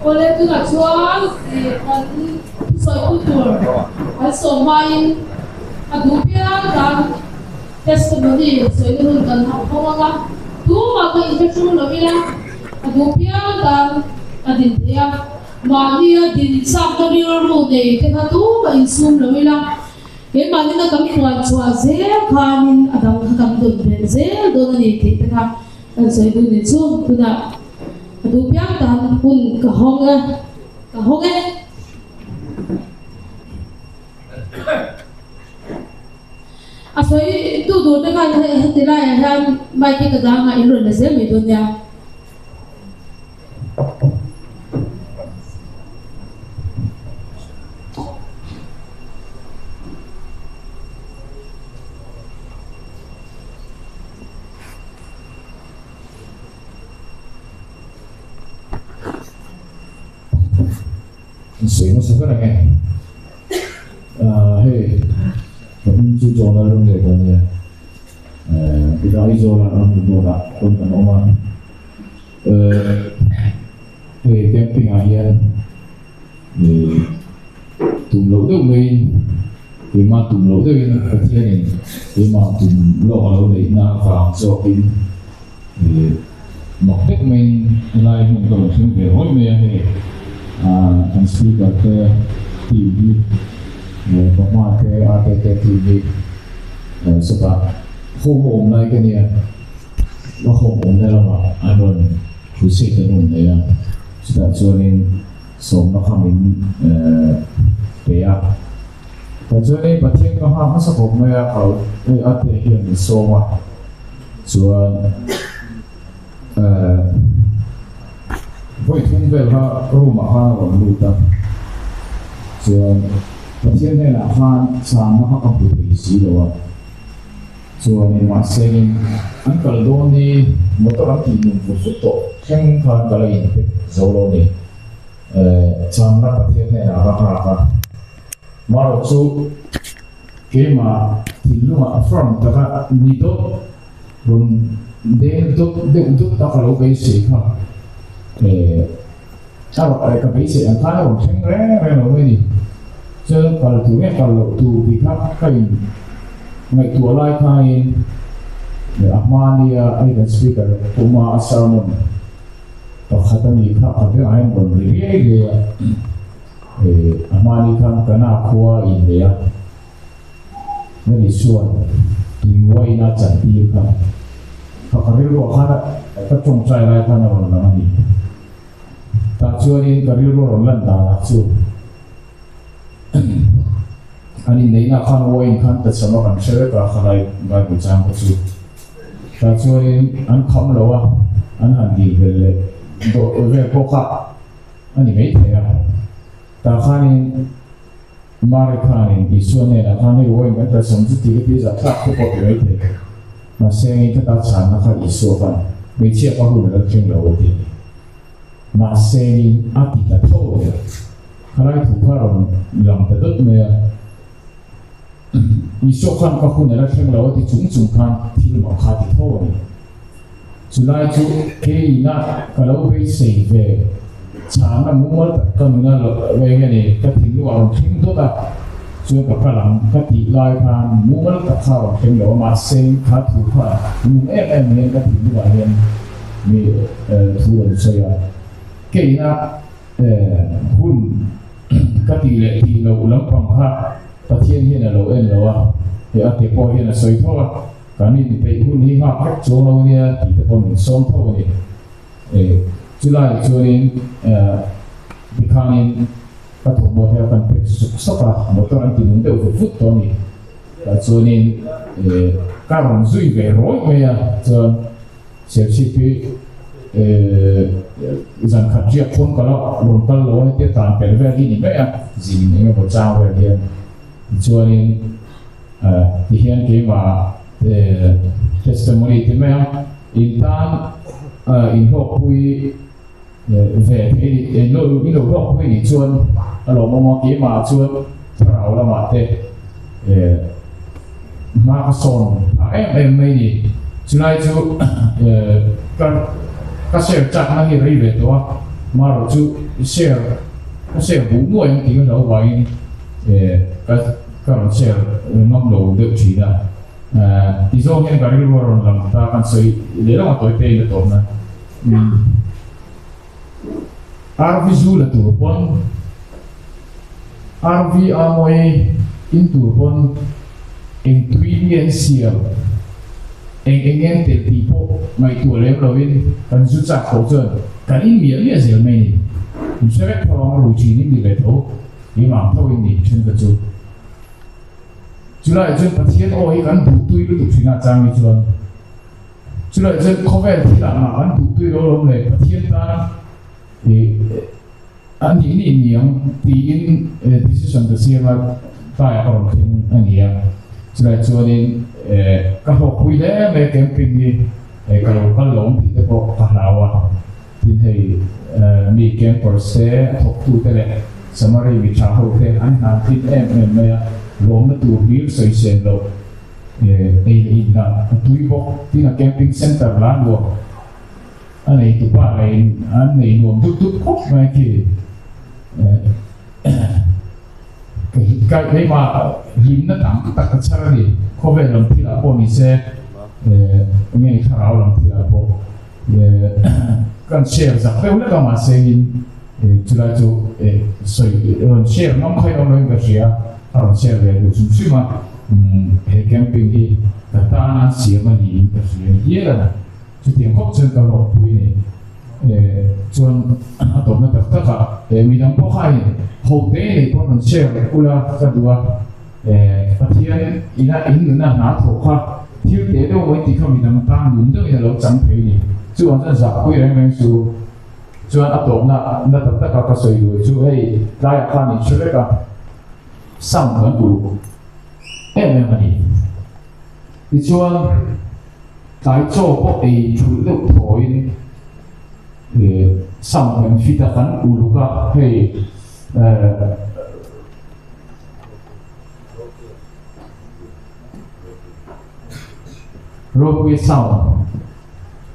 Awle tunah chuan kan thusawi tu tur kan sawm hmain a duh piang tan testimony sawina hun kan hauh ho ang a, tumah ka inthlahrung lo ila a duh piang tan a din thei a. Mahnia din chakna rilru nei te kha tumah insum lo ila, keimahnin a kan puan chhuah zel khanin a dang kha kan dawn belh zel dawn a ni tih te kha kan sawi duh ni chu. Tunah a duh piang tan hun ka hawng e, ka hawng e. A sawi tu tur te khan heti laiah hian mic hi ka dang a, in rawn la zel mai dawn nia. Sawi hmasa ber ang e. Hei ka hming chu John Lalremleh ka nia. Ila Aizawl ah ram dawt ah pawn kan awm a. Hei camping ah hian tum loh deuh maiin keimah tum loh deuhin Pathianin keimah tum lawk a lo neihna vang zawkin mak deuh maiin helai hmun ka rawn thleng ve hawi mai a hei kan speaker te team hi Pahma te Ate te team hi sawtah home a awm lai ka nia. Ka hawp awmna lamah an rawn crusade an rawn nei a, chutah chuanin sawmna kha min pe a. Tah chuanin Pathian ka nghak hmasa khawp mai a, ka hei a te hian min sawm a, chuan vawi thum vel kha room ah khan a rawn lut a, chuan Pathian hnenah khan chhanna kha ka hmu thei si lo a. Chuanin mahsengin an kal dawn ni motor an tih nung vut vut tawh thleng khan ka la inpek zo lo ni. Changna Pathian hnenah ka nghak a, marawh chu keimah thinlungah a firm taka ni dawt rawn deng dawt deuh dawt a ka lo beisei kha a rawn ka beisei ang khan a rawn thleng reng reng lo mai ni. Chuan kal tur nge kal loh tur tih kha ka in ngaihtuah lai khain a hma nia hei kan speaker puma a sermon pakhat a nih kha ka vengah hian rawn ri riai riai a, a hma ni khan Kana khua a innei a, Mary chuan tui wine a chantir kha ka ka rilruah khan ka tawngtai lai khan a rawn lang a ni. Tah chuanin ka rilru rawn lan danah chu an inneihna khan wine khan ka cham a kan hre vek a khalai Bible chang kha chu. Tah chuanin an kham lo a, an han dil belh leh dawh vel pawh kha a ni maithei a. Tah khanin Mary khanin Isua hnenah khan hei wine kan ta cham chu ti ka ti zah thlak te pawh ti maithei. Mahse engin ka ta chhanna kha Isua khan. Hmeichhia ka hun a la thleng lo a ti a ni. Mahse in a ti ta tho a ni. Khalai thu kha rawn lang ta dawt mai a. Isua khan ka hun a la thleng lo a ti chung chung khan thil mak kha a ti tho a ni. Chulai chu keina ka lo beisei ve chhana mumal tak ka nuna eng nge ni ka thinlung a rawn thleng dawt a, chuan ka kal ang ka tih lai khan mumal tak kha a rawn thleng lo a, mahse kha thu kha nung em em hian ka thinlungah hian mi thu rawn sawi a, keina hun ka tih leh tih loh lampang kha Pathian hian a lo en lo a, he a te pawh hian a sawi tho a. Kan inpeih hun hi nghak vek chuang lo nia tih te pawh min sawm tho a ni. Chulaiah chuanin tikhanin ka thawmhnaw te a kan pack suk suk a, motor an ti nung deuh vut vut tawh a ni. Tah chuanin ka rawn zui ve rawih mai a, chuan Serchhip hi zan khat riak pawn ka la rawn kal lo a, hetia tlan pel vel hi ni mai a, zin eng emaw chang vel hian. Tichuanin. Ti hian keimah testimony ti mai a, in tan in hlawkpui ve thei ni, in lo hlawkpui nih chuan a lawmawm a, keimah chuan thlarau lamah te hma ka sawn phah em em mai ni. Chulai chu ka share chakna hi rei ve tawh a, marawh chu share ka share buh nuai ang tih ka hlau vangin ka Ka rawn share ngam lo deuh thin a, ti zawng hian ka rilru a rawn lang ta, kan sawi leh lawng a tawi te in a tawp na. RV zu la tur pawn, RV a mawi in tur pawn eng tui nge an siam, eng eng nge an telh tih pawh ngaihtuah lem lovin kan zu chak tawh chuan kan in miah miah zel mai ni. In hre vek tho ang, rui thin in ni ve tho. Keimah tho in nih then ka chu. Chulaiah chuan Pathian aw hi kan duhtui lutuk thin a chang hi chuan. Chulaiah chuan khawvel thil ah mah kan duhtui lo lawm le Pathian tan ih a nih nih ni ang tiin decision ka siam a tlaiah ka rawn thleng a ni a. Chulaiah chuanin ka hlawkpui hle mai a camping hi ka lo kal lo ang tih te pawh ka hlau a. Tin hei mi campers te, a thawktute leh Samari mi tha ho te an hnan thin em em mai a, lawmna tur hlir sawi sen loh ei leh in lah a tui bawk. Tin a camping center la nuam a nei tupa leh in an nei nuam dup dup khawp mai khi. Ka keimah hlimna tam tak ka chhar a ni. Khawvel lam thilah pawh ni se, nge thlarau lam thilah pawh kan share zak deuh hlek a, mahse in chulai chu sawi rawn share ngam kha in awm loin ka hria, ka rawn share ve duh hrim hrim a, he camping hi ka tan an siam a niin ka hria ni hial a ni. Chutiang khawp chuan ka hlawkpui a ni. Chuan a tawpna tak tak ah midang pawh kha in ho te nei pawh rawn share leh ula ka duh a, Pathian ina in nuna hna thawh kha thil teh deuh mai tih kha midang tan nun deuhin a lo chang thei a ni. Chuvang chuan zahpui reng reng chu chuan a tawpna na tak tak a ka sawi duh chu hei tlaiah khan in hre vek a, sound kan uluk em em a ni. Tichuan tlai chaw pawh ei thulh deuh thawiin sound kan fit a, kan uluk a, hei Ropui sound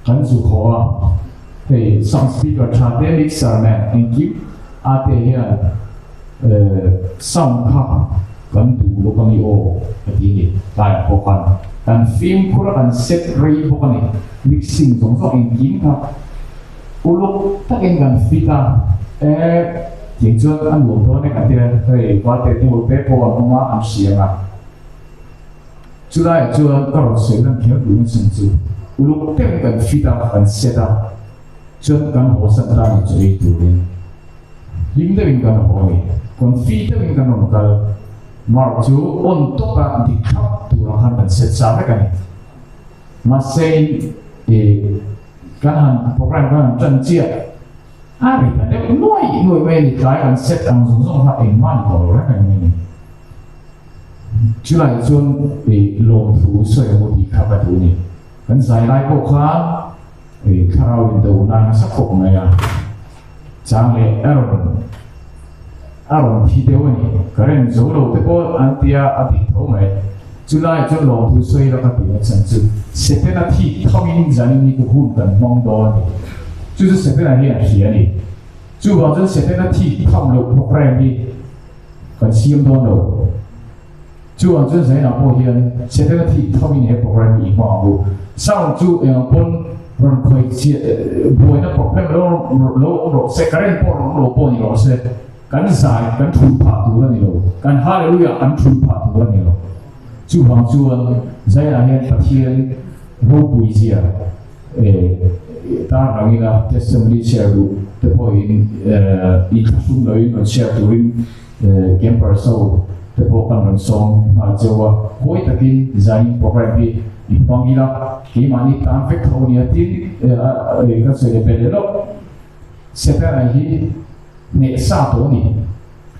kan zu haw a, hei sound speaker tha te mixer nen engkim a te hian sound kha kan duh bawk a ni aw ka ti a ni. Tlaiah pawh khan kan fimkhur a kan set rei bawk a ni, mixing zawng zawng engkim kha uluk takin kan fit a, e tiang chuan a nuam dawn e ka ti a, hei Vate te ho te pawh an awm a an hriang a. Chulaiah chuan ka rawn sawi lan kher duh nasa chu uluk deuhin kan fit a, kan set a, chuan kan haw san ta ni chu ei turin hlim deuhin kan haw a ni. Confi deuhin kan rawn kal. Mark chu on tawka dik thlap turah khan kan set sa vek a ni. Mahse in kan han program kan han tan chiah a ri ta deuh nuai nuai mai a ni. Tlai kan set ang zawng zawng kha engmah ni tawh lo reng reng mai a ni. Chulaiah chuan lawmthu sawi ang u tih kha ka duh a ni. Kan zai lai pawh kha Thlarau in do na nasa khawp mai a, chang leh a rawn a rawn thi deuh a ni. Current zo lo te pawh an tia a dik tho mai. Chulaiah chuan lawmthu sawi la ka ti a chhan chu Setana thik thawin zanin hi ka hun kan hmang dawn a ni. Chu chu Setana hian a hria a ni. Chuvang chuan Setana thik tham loh program hi kan siam dawn lo. Chuvang chuan Zainah pawh hian Setana thik thamin he program hi i hmang ang u. Sound chu eng ang pawn rawn khawih chiah buaina problem lo lo awm rawh se, current pawh rawn awm lo pawh ni rawh se, kan zai kan thun phah tur a ni lo, kan hallelujah kan thun phah tur a ni lo. Chuvang chuan Zainah hian Pathian ropui zia tar rangin a testimony share duh te pawhin inthlahrung loin rawn share turin Campers ho te pawh kan rawn sawm nghal cheu a, huai takin zanin program hi i hmang ila, keimahni tan vek tho nia tin kan sawi leh belh leh lawk. Setana hi hneh sa tawh a ni.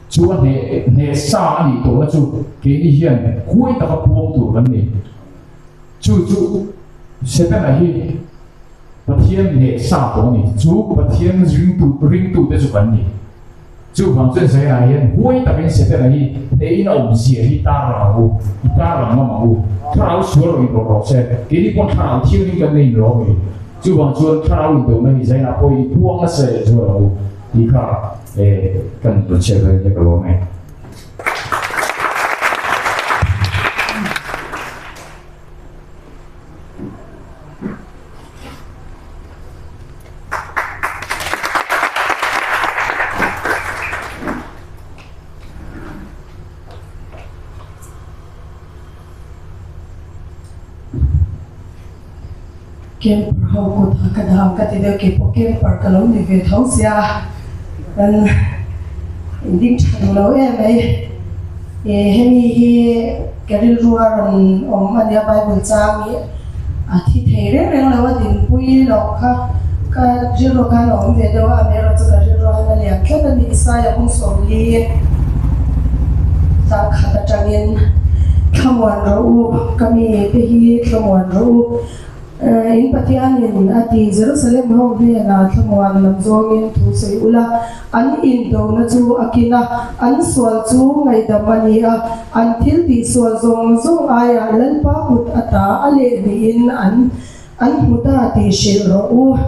Chu a hneh hneh sa a nih tawhna chu keini hian huai taka puang tur kan ni. Chu chu Setana hi Pathian hneh sa tawh a ni. Chu Pathian ringtu ringtute chu kan ni. Chuvang chuan Zaina hian huai takin Setana hi hnehin a awmzia hi tar lang ang u, i tar lang ngam ang u. Thlarau sual rawh in rawh rawh se, keini pawn thlarau thianghlim kan nei in rawh mi. Chuvang chuan thlarau indona hi Zaina pawh hi puang nasa leh zual ang u tih kha kan rawn share ve hlek alawm e. Camper ho kut a ka dam ka ti deuh keipawh camper ka lo ni ve tho sia kan inding tha duh lo em mai e hemi hi ka rilru a rawn awm ania bible chang hi. A thi thei reng reng lo a dinpui loh kha ka rilru khan a awm ve deuh a, amaherawh chu ka rilru han a lian tlat a ni. Isaia kawng sawmli tlang khat atangin thlamuan rawh u, ka mi te hi thlamuan rawh u. In Pathianin a ti, Jerusalem ho hnenah thlamuan lam zawngin thu sawi ula, An indona chu a kin a, an sual chu ngaihdam a ni a, an thil tihsual zawng zawng aiah Lalpa kut ata a leh hnihin an an hmu ta tih hrilh rawh u.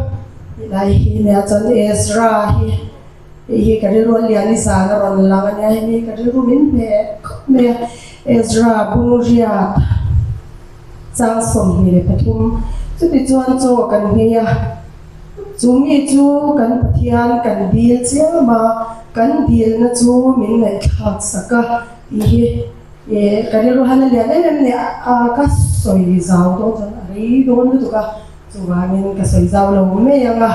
Helai hi nia chuan Ezra hi hei hi ka rilru a lian i zan a rawn lang a nia, hemi ka rilru min hneh khawp mai a, Ezra Bungriat chang 23 chutichuan chaw kan nghei a. Chu mi chu kan Pathian kan dil chiam a, kan dilna chu min ngaihthlak sak a tih hi ka rilru han a lian em em nia a ka sawi zau dawn chuan a rei dawn lutuk a, chuvangin ka sawi zau lo mai ang a,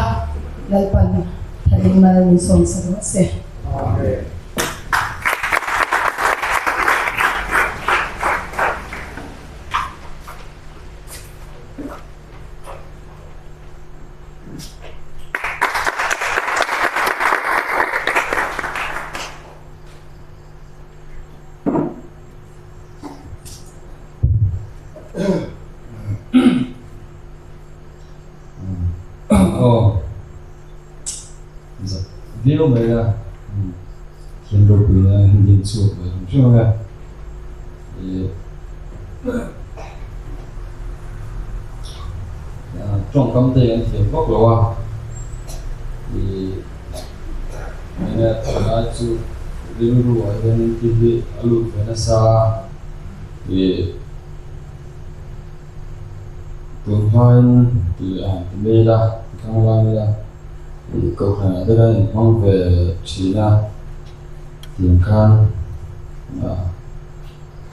Lalpan thalin mal min sawm sak rawh se. Amen. Aw zak viau mai a thiam ropui a din chhuak ve hrim hrim ang e ih tawngkam te an thiam vak lo a ih enge tunlai chu rilru ah hian in thil hi a lut ve nasa a ih tun hmain tih a ti mail a ti khanglang ila ih kohhran ah te khan inhmang ve thin a tiang khan ah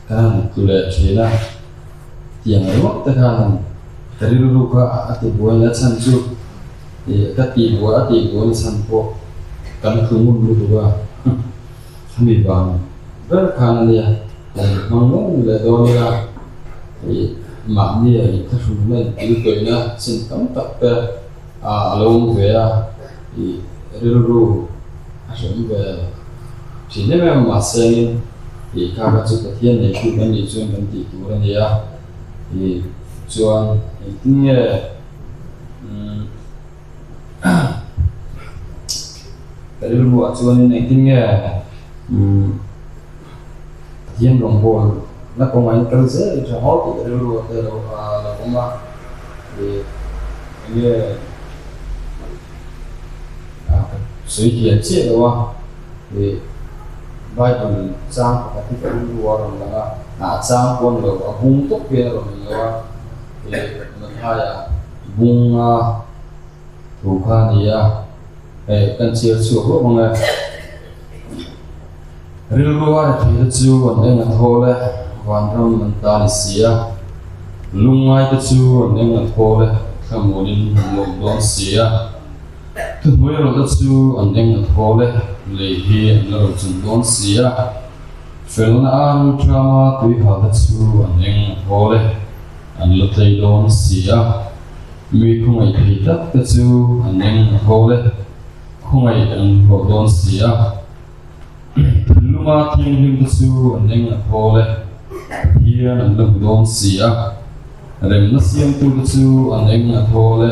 ka han tlu leh thin a tiang ringawt te khan ka rilru kha a ti buai a chhan chu ih ka tih buai a tih buai na chhan pawh kan tlu ngun lutuk a hemi vang ber khan a nia kan hmang reng leh dawn ila ih mahni a inthlahrunna inpiltawihna chin tam tak te a lo awm ve a ih rilru a hrem ve thin em em a mahse angin ih kha kha chu Pathian neitu kan nih chuan kan tih tur a ni a ih chuan engtin nge umm. Ka rilruah chuanin engtin nge umm Pathian rawngbâwl na kawngah in kal zel i tha maw tih ka rilruah te lo lo awm a, ih eng nge ka sawi thiam chiah lo a, ih Bible chang pakhat hi ka rilruah a rawn lang a, a chang pawh a ni lo, a bung tawp hian a rawn lang lo a, ih Mathaia bunga thu kha a ni a, hei kan chhiar chhuak ruap ang e. Rilru a rethei te chu an eng a thawl e, vanram an ta ni si a. Lungngai te chu an eng a thawl e, thlamuanin an lawm dawn si a. Thuhnuai rawh te chu an eng a thawl e, lei hi an la ro chung dawn si a. Felna a rilṭama tuihal te chu an eng a thawl e, an la tlei dawn si a. Mi khawngaih thei tak te chu an eng a thawl e, khawngaih an hlawh dawn si a. Thinlunga thianghlim te chu an eng a thawl e, Pathian an la hmu dawn si a. Remna siamtu te chu an eng a thawl e,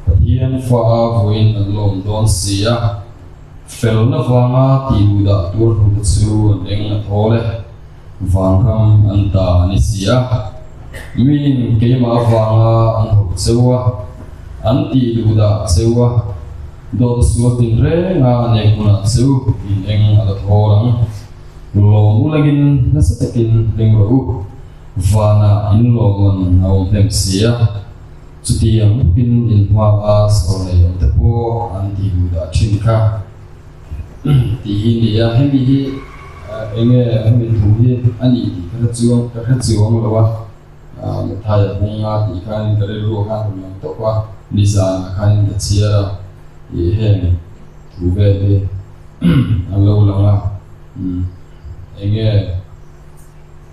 Pathian fa a vawiin an lawm dawn si a. Felna vanga tihduh dah tur hnu te chu an eng a thawl e. Vanram an ta a ni si a, miin keimah avanga an hauh cheu a, an tih duh dah cheu a, dawt sual tinrenga a nek hunah chu in eng a la thawl ang. Lawm ulangin nasa takin hling rawh u, vanah in lawmman a awm hnem si a, chutiang bawkin in hmaa sawl nei awm te pawh an tih duh dah thin kha. Tih hi ni a, hemi hi eng nge hemi thu hi a nih tih ka hre chuang ka hre chuang lo a, Mathaia bunga tih khanin ka rilru khan rawn lang tawp a, nizanah khanin ka chhiar a, ih heng thu vel hi an lo lang a, eng nge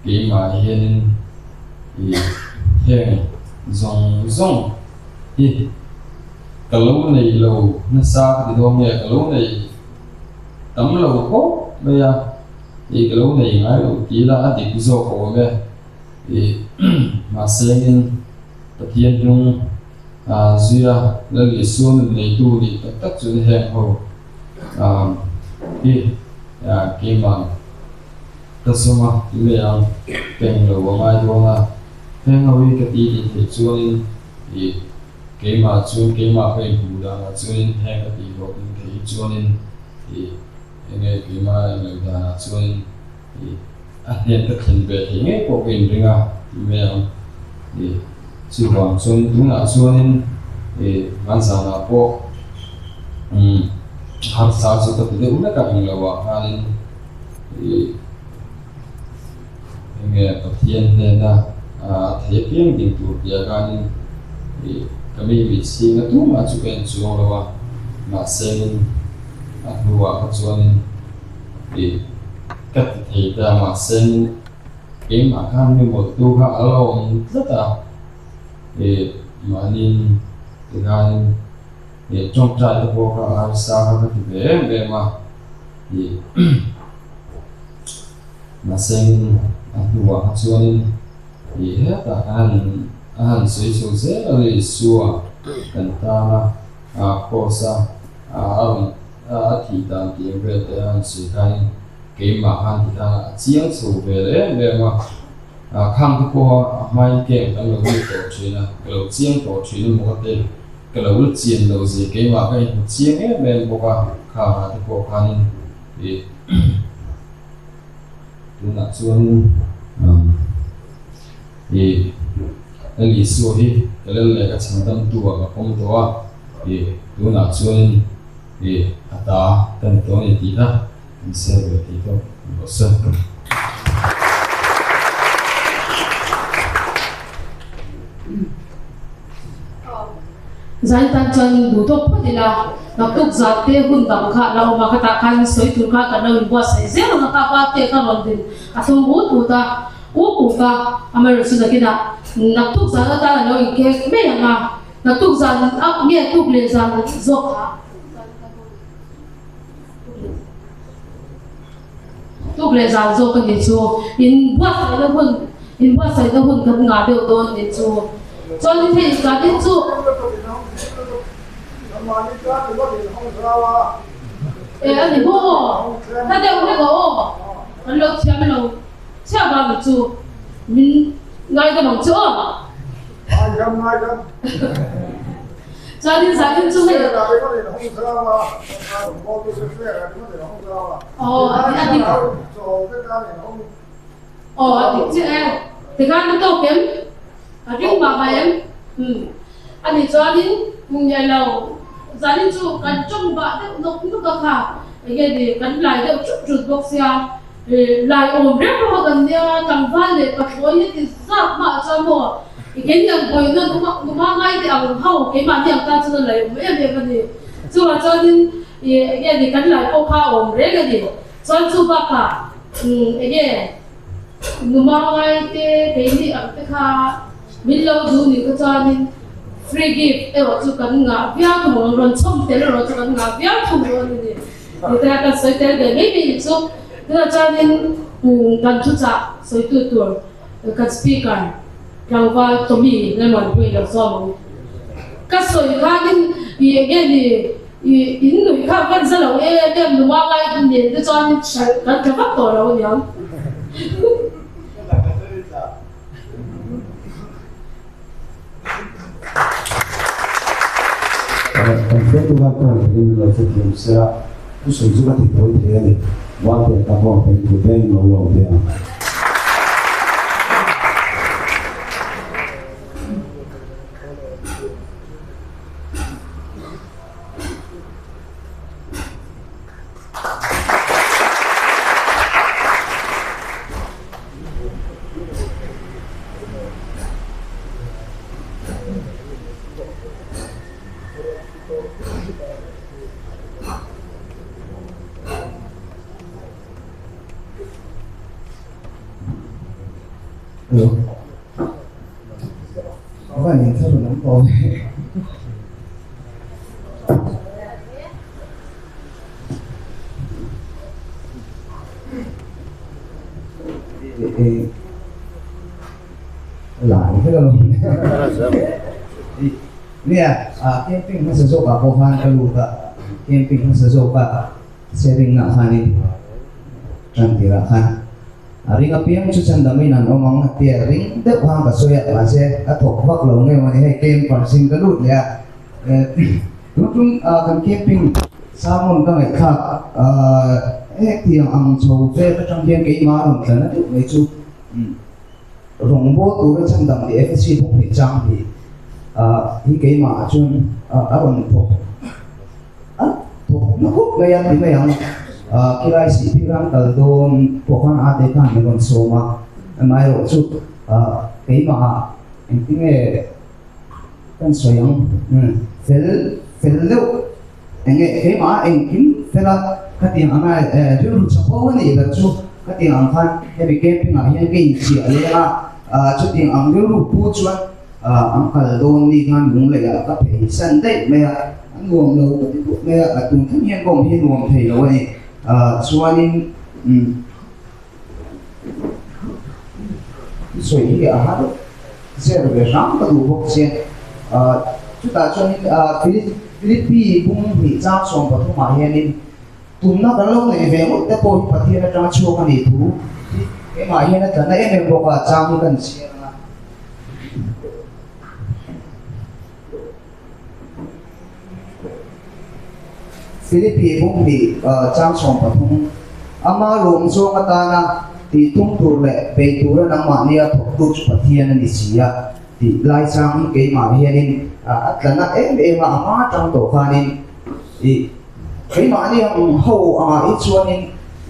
keimah hianin ih heng zawng zawng hi. Ka lo nei lo nasa ka ti dawn nge ka lo nei tam lo khawp mai a, ih ka lo nei ngai lo ti ila a dik zawk awm e, ih mahse engin Pathian hnung ah zuia Lal Isua nun neitu nih tak tak chu ni heng ho ah hi keimah ka zawm a ti mai ang keng lo a ngai dawn a, heng ho hi ka ti tih theih chuanin ih. Keimah chu keimah ka inhmuh danah chuanin heng ka tih hlawh ding theih hi chuanin ih enge keimah a inlei danah chuanin ih a hnen ka thlen ve theih ngei pawh ka inring a tih mai ang ih chuvang chuanin tunah chuanin ih hmanzanah pawh umm harsa chu ka ti deuh hlek a englo ah khanin ih Enge Pathian hnena a thei apiang ding tur tia khanin ih ka mi mit chhing a tumah chu ka en chuang lo a, mahsengin a hnuah kha chuanin ih ka ti thei ta mahsengin keimah khan mi mawlhtu kha a la awm tlat a, ih mahniin tikhanin ih tawngtai te pawh kha a harsa kha ka ti ve em em a, ih. Mahse a hnuah kha chuanin ih hetah ka han a han sawi chho zel a ri Isua kan tana a cross a a rawn a thih dan tih ang vel te a han sawi khanin keimah khan ti khan a chiang chho vel em em a, a khang te pawha a hmain camp kan lo lut tawh thin a, ka lo chiang tawh thin a maw ka ti, ka lo la chian loh zia keimah ka inhmu chiang em em bawk a, khangah te pawh khanin ih. Tunah chuanin ih Lal Isua hi ka lal leh ka chhandamtu ah ka pawm tawh a, ih tunah chuanin ih a ta ka ni tawh a ni tih kha kan share ve thei tawh rawh se. Zain tan chuan duh tawk phawt ila, naktuk zat te hun dang kha a la awm a, khatah khan sawi tur kha kan lo inbuatsaih zel ang a, ka pa te ka rawn din a thum ut ut a, uk uk a, amaherawhchu chu nakinah naktuk zan atan a lo inkek mai ang a, naktuk zan a nge tuk leh zan zawk kha. Tuk leh zan zawk a nih chu inbuatsaihna hun inbuatsaihna hun kan ngah deuh dawn a nih chu. Chuanin hei zan in chu. E a ni maw? Hla deuh hlek aw aw. Kan lo thiam lo chiah vang ni chu min ngaidam ang chu aw. Ngaidam ngaidam. Chuanin zanin chu hei. Aw a dik. Aw a dik chiah e. Tikhan a tawk em? A ring mah mah em? Umm. A nih chuanin nge lo zanin chu kan tawng bah deuh nawk nawk a kha enge ni kan lai deuh thut thut bawk sia lai awm reng reng a kan nia tlangval leh pathlawi hi ti zat hmaah chuan maw enge ni ang vawiina numa ngai teh ang ho keimahni ang tan chuan a lai awm em em a ni. Chuvang chuanin enge ni kan lai pawh kha a awm reng a ni. Chuan chu bakah enge numa ngai te keini ang te kha Min lo duh nih kha chuanin free gift erawh chu kan ngah viau thung ang, rawn chhawm tel erawh chu kan ngah viau thung dawn a ni. Tih te a kan sawi tel ve mai mai nih chu. Tunah chuanin kan thuchah sawitu tur kan speaker tlangval Tommy Lalmuanpuii lo zawm ang. Ka sawi khanin i enge ni i in nuih kha kan za lo em em numa ngai nen te chuanin kan tla vak tawh lo aniang. Kan hruaitu khan ka rawn theihin min lo hrethiam se a, thusawi chu ka ti tawi thei a ni. Valte ka pawh thei thu te in lo lawm ve ang. Hello. Ka in thar lam tawh ve. Lai vek alawm nia camping hmasa zawk ah pawh khan ka lut a camping hmasa zawk a sharing na khanin tan tir ah khan a ring apiang chu chan dam in an awm ang tia ring deuh khan ka sawi a mahse a thawk vak lo nge mawni hei camper sin ka lut leh a Tun tum kan camping sermon ka ngaihthlak hetiang ang chho vel atang hian keimah a rawn tla na deuh mai chu rawngbawl tura chhandam leh FSC bawk nih chang hi hi keimah ah chuan a rawn thawk a thawk na khawp mai a ti mai ang khilai sihphir an kal dawn pawh khan a te khan min rawn sawm a amaherawhchu keimah ah engtinge Kan sawi ang fel fel deuh eng nge keimah engkim fel a khatiang anga rilru chapo a nih ber chu khatiang ang khan hemi camping ah hian ka inchiah leng a chutiang ang rilru pu chuan an kal dawn ni khan lunglei ah ka phei san daih mai a a nuam lo ka ti duh mai a tun thleng hian ka awm hi a nuam thei lo a ni chuanin Sawi hi a har zer ve hram ka duh bawk che. Chutah chuanin Philippi bung hnih chang 13 ah hianin tumna kan lo neih ve ngawt te pawh hi Pathian atanga chhuak a nih thu hi keimah hian a tla na em em bawk a, chang hi kan chhiar ang a. Philippi bung hnih chang 13, Ama lawm zawng atana tih tum tur leh bei tura nangmahnia thawktu chu Pathian a ni si a tih lai chang hi keimah hianin a tla na em em a, a hma atang tawh khanin ih keimahni ang ho angah hi chuanin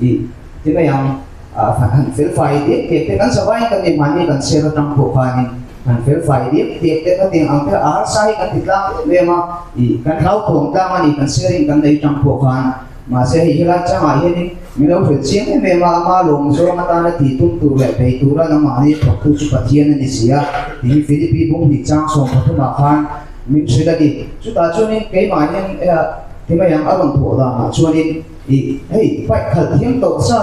ih ti mai ang han felfai diak diak te kan zavaiin kan inhmahni kan chhiar atang pawh khanin Han fel fai diak diak te ka tiang ang te a harsa hi kan ti tlang em em a, ih kan hlauthawm tlang a ni kan sharing kan nei tang pawh khan mahse hei helai changah hianin min lo hrilh chiang em em a, ama lawm zawng atana tih tum tur leh bei tura nangmahni thawktu chu Pathian a ni si a tih hi Philippi bung hnih chang 13 ah khan min hrilh a ni. Chutah chuanin keimah hian ti mai ang a rawn thawh danah chuanin ih hei bike khalh thiam tawh sa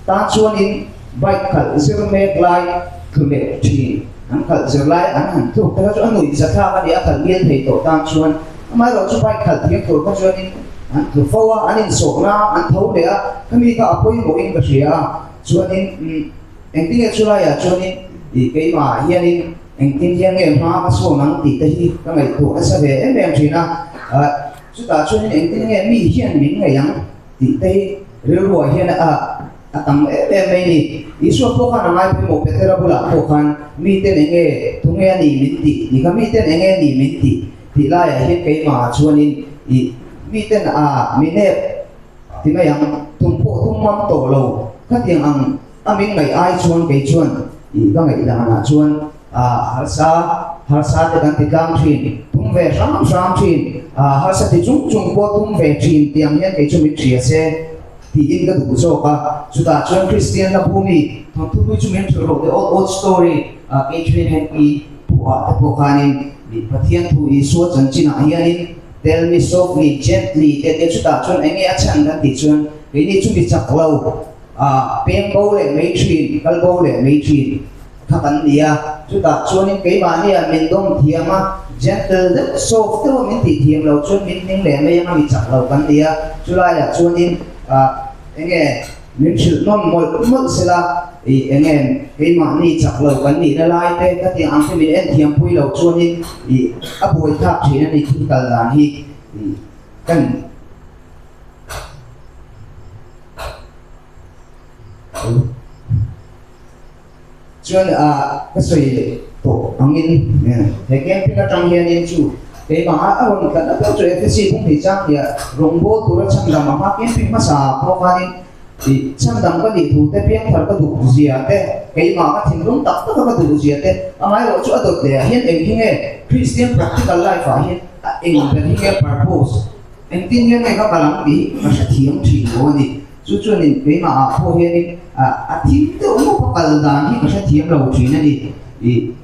Tan chuanin bike khalh zir mek lai tlu leh thin an khalh zir lai an han tluk te kha chu a nuih zathlak a ni, a khalh mial thei tawh tan chuan. Amaherawhchu bike khalh thiam tur kha chuanin an tlu fo a, an insawhna a, an tho leh a, khami kha a pawimawhin ka hria a, chuanin umm engtin nge chulaiah chuanin ih keimah hianin engtin hian nge hma ka sawn ang tih te hi ka ngaihtuah nasa ve em em thin a, ah chutah chuanin engtin nge mi hian min ngaih ang tih te hi rilruah hian a A tam em em mai ni. Isua pawh khan a ngai pawimawh Petera bulah pawh khan miten eng nge tunge a ni min tih ni kha miten eng nge ni min tih tih laiah hian keimahah chuanin ih miten a mi nep ti mai ang tum pawh tum ngam tawh lo khatiang ang a min ngaih ai chuan kei chuan ih ka ngaih danah chuan a harsa harsa te kan ti tlang thin tum ve hram hram thin a harsa ti chung chung pawh tum ve thin tiang hian kei chu min hria se. Tiin ka duh zawk a, chutah chuan Kristian la bumi thawnthu hlui chu min hrilh rawh the old old story Catherine Henke phuah te pawh khanin Pathian thu Isua chanchinah hianin Tell me softly, gently te te chutah chuan eng nge a chhan kan tih chuan keini chu mi chak lo peng bo leh mai thin, kal bo leh mai thin kha kan ni a, chutah chuanin keimahnia min dawm thiam a, gentle deuh, soft deuh a min tih thiam lo chuan min hming leh mai anga mi chak lo kan ni a, chulaiah chuanin ah eng nge min hrilh nawn mawlh mawlh sela ih eng nge keimahni chak lo kan nihna lai te khatiang ang te min en thiam pui lo chuanin ih a buai thlak thin a ni thil kal dan hi ih kan Chuan ka sawi tawh angin he camping atang hianin chu keimah a rawn tlat na ber chu FSC pum thei chang nia rawngbâwl tura chhandam a hma camping hmasa pawh khanin ih chhandam ka nih thu te piangthar ka duh zia te keimah ka thinlung tak taka ka duh zia te amaherawh chu a dawt leh ah hian eng hi nge Christian practical life ah hian a eng ber hi nge purpose Engtin nge nge ka kal ang tih ka hrethiam thin lo a ni. Chu chuanin keimah ah pawh hianin a thim deuh ngawp a kal dan hi ka hrethiam lo thin a ni. Ih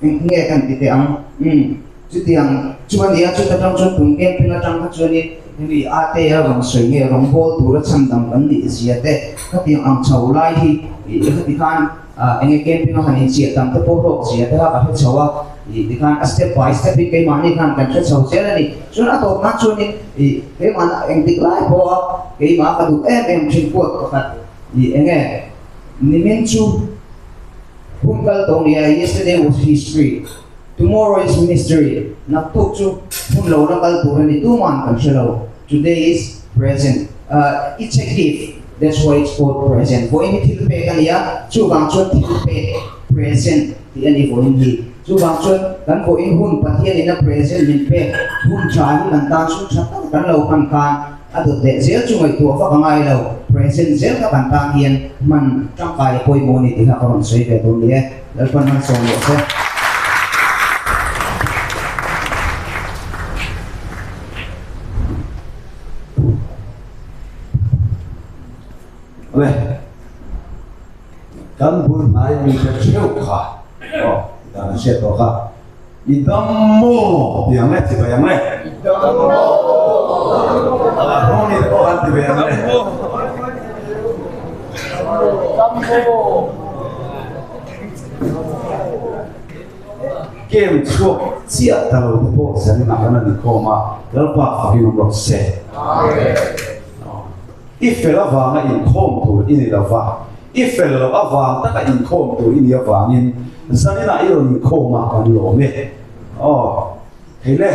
eng nge kan ti teh ang? Umm chutiang chu a ni a, chuta tang chuan tum camping atang kha chuanin hemi a te a rawn sawi nge rawn bawl tura chhandam kan nih zia te khatiang ang chho lai hi ih khati khan Enge camping a han inchiah tam te pawh hlawk zia te kha ka hre chho a, ih tikhan a step by step in keimahni khan kan hre chho zel a ni. Chuan a tawp nan chuanin ih keimahna engtik lai pawh a keimah ka duh em em thin quote pakhat ih enge nimin chu hun kal tawh nia yesterday was history, tomorrow is mystery, naktuk chu hun lo la kal tur a ni tuman kan hre lo, today is present, it's a gift. That's why it's called present. Vawiin hi thil pek a ni a, chuvang chuan thil pek, present, tih a ni vawiin hi. Chuvang chuan kan vawiin hun Pathianin a present min pek hun tha hi kan tan chhung tha tak kan lo hman khan a dawt leh zel chu ngaihtuah vak a ngai lo. Present zel kha kan tan hian hman tangkai a pawimawh a ni tih kha ka rawn sawi ve dawn ni e. Lalpan hman sawm rawh se. Le kan bul hnai mi te theuh kha aw dan an hriat tawh kha i dam maw ti ang le ti ve ang le i dam maw a hnung mi te pawh an ti ve ang le dam maw Game chhuak chiah ta lo te pawh zanin ah kan han inkhawm a, Lalpa fakin awm rawh se. I fel avanga inkhawm tur i ni lo va, i fel loh avang taka inkhawm tur i nih avangin zanin ah i rawn inkhawm a kan lawm e. Aw, hei le,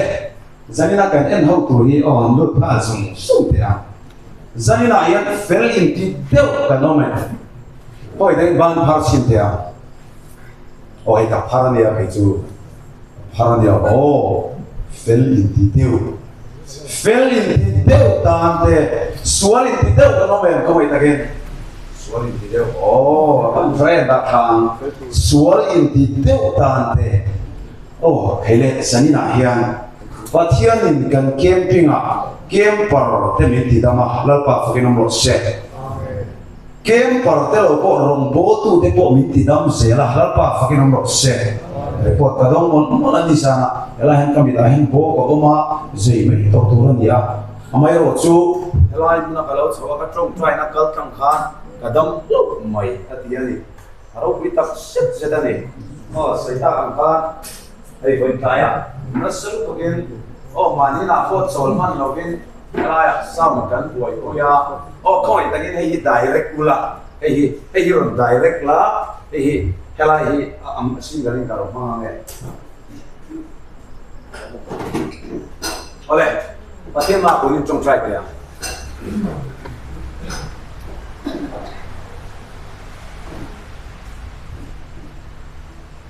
zanin ah kan en ho tur hi aw an lut nghal zung zung teh ang. Zanin ah hian fel inti deuh kan awm e. Hawi dang ban phar chhin teh ang. Aw hei ka phar ania kei chu ka phar ania aw fel in ti deuh fel in ti deuh tan te sual in ti deuh kan awm em ka ngaih takin sual in ti deuh aw kan friend ah khan sual in ti deuh tan te aw hei leh zanin ah hian Pathian in kan camping ah camper te min ti dam a Lalpa fakin awm rawh se. Camper te lo pawh rawngbawltu te pawh min ti dam zel a, Lalpa fakin awm rawh se. Report ka dawng mawlh mawlh a ni zana helai hian ka mitah hian bawk a awm a, zei mai tawh tur a ni a, amaherawh chu helai hmuna ka lo chho a, ka tawngtaina kal tlang khan ka dam hlauh mai a ti a ni. A ropui tak zet zet a ni. Aw, sawi tak ang khan hei vawi tlaiah nasa lutukin aw mahni inah pawh chawl hman lovin. Helaiah sound kan buaipui a, aw khawngaih takin hei hi direct ula, hei hi hei hi rawn direct la, hei hi helai hi a ang single in ka lo hmang ang e. Awle, Pathian mah turin tawngtai teh ang.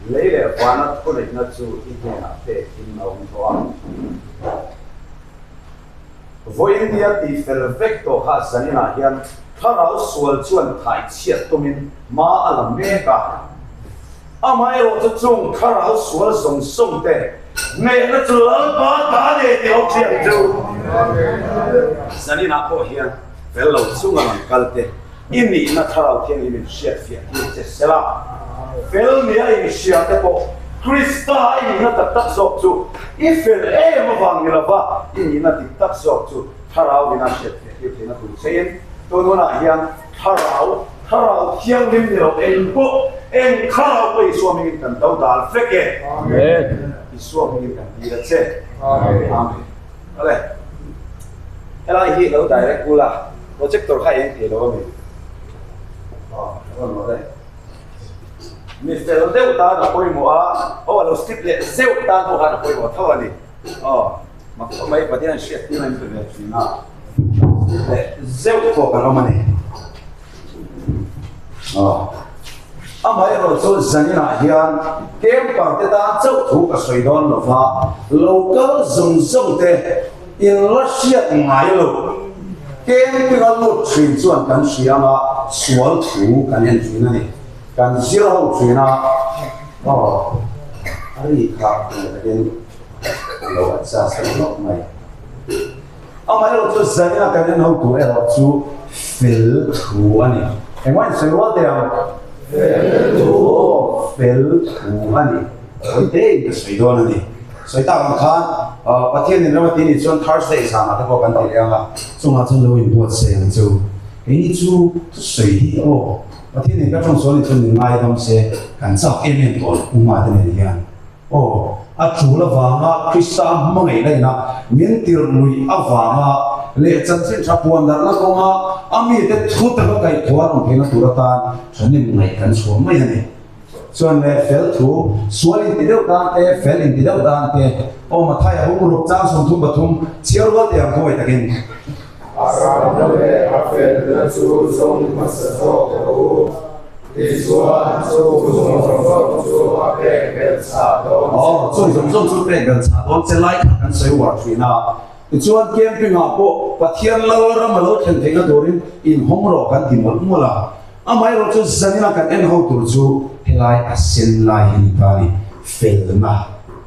Lei leh vana thuneihna chu i hnenah pekin a awm tawh a. Vawiin nia tihfel vek tawh kha zaninah hian thlarau sual chuan thaichhiat tumin hma a la mek a. Amaherawh chu chung thlarau sual zawng zawng te hnehna chu Lalpa ta a ni tih ho thiam chu. Zaninah pawh hian fel lo chunga lang kal te i nihna thlarau thianghlim in hriatfiah tir che sela, fel nia inhria te pawh Krista i nihna tak tak zawk chu i fel em avang ni lova i nihna dik tak zawk chu thlarau ina hriatfiah tir theihna tur chein tun hunah hian Thlarau, Thlarau Thianghlim ni lo eng pawh, eng thlarau pawh Isua hmingin kan do dal vek e. Amen. Isua hmingin kan dil a che. Amen. Amen. Awle. Helai hi lo direct ula, projector kha eng thei lo ami? Aw, rawn rawh le. Mi fel deuh tan a pawimawh a, aw a lo skip leh zeuh tan pawh khan a pawimawh tho a ni. Aw, mak khawp mai Pathian hriat tir a in pe ve thin a. Leh zeuh pawh kan awm a ni. Amaherawh chu zaninah hian camper te tan chauh thu ka sawi dawn lo va, local zawng zawng te in la hriat ngai lo. Camping a lut thin chuan kan hria anga sual thu kan en thin a ni. Kan zir ho thin a, aw a ri kha takin lo adjust lawk mai. Amaherawh chu zaina kan en ho tur erawh chu fel thu a ni. Engmah in sawi rual teh ang? Fel thu. Aw, fel thu a ni. Hawi te in ka sawi dawn a ni. Sawi tak ang khan Pathian in ram a ti nih chuan Thursday zanah te pawh kan ti leh ang a, chungah chuan lo inbuatsaih ang chu. Keini chu thusawi hi aw, Pathian in ka tawng sual nih chuan min ngaidam se, kan chak em em tawh lo Puma te nen hian. Aw, a tul avanga Krista hmangaihna ina min tirh lui avanga leh chanchin tha puan darhna kawnga a mite thu taka kaihthawh an awm theihna tur atan thahnem ngaih kan chhuah mai a ni. Chuan leh fel thu, sual inti deuh tan te, fel inti deuh tan te, aw Mathaia bung ruk chang 33 chhiar rual te ang khawi takin. A ramna leh a felna chu zawng hmasa zawk rawh u. Tichuan, chung zawng zawng chu a pek belh chah dawn che. Aw, chung zawng zawng chu pek belh chah dawn che lai kha kan sawi uar thin a. Tichuan, camping ah pawh Pathian lal ram a lo thlen theihna turin inhawng rawh kan ti mawlh mawlh a. Amaherawh chu zanina kan en ho tur chu helai a sen lai hi ni ta a ni, felna,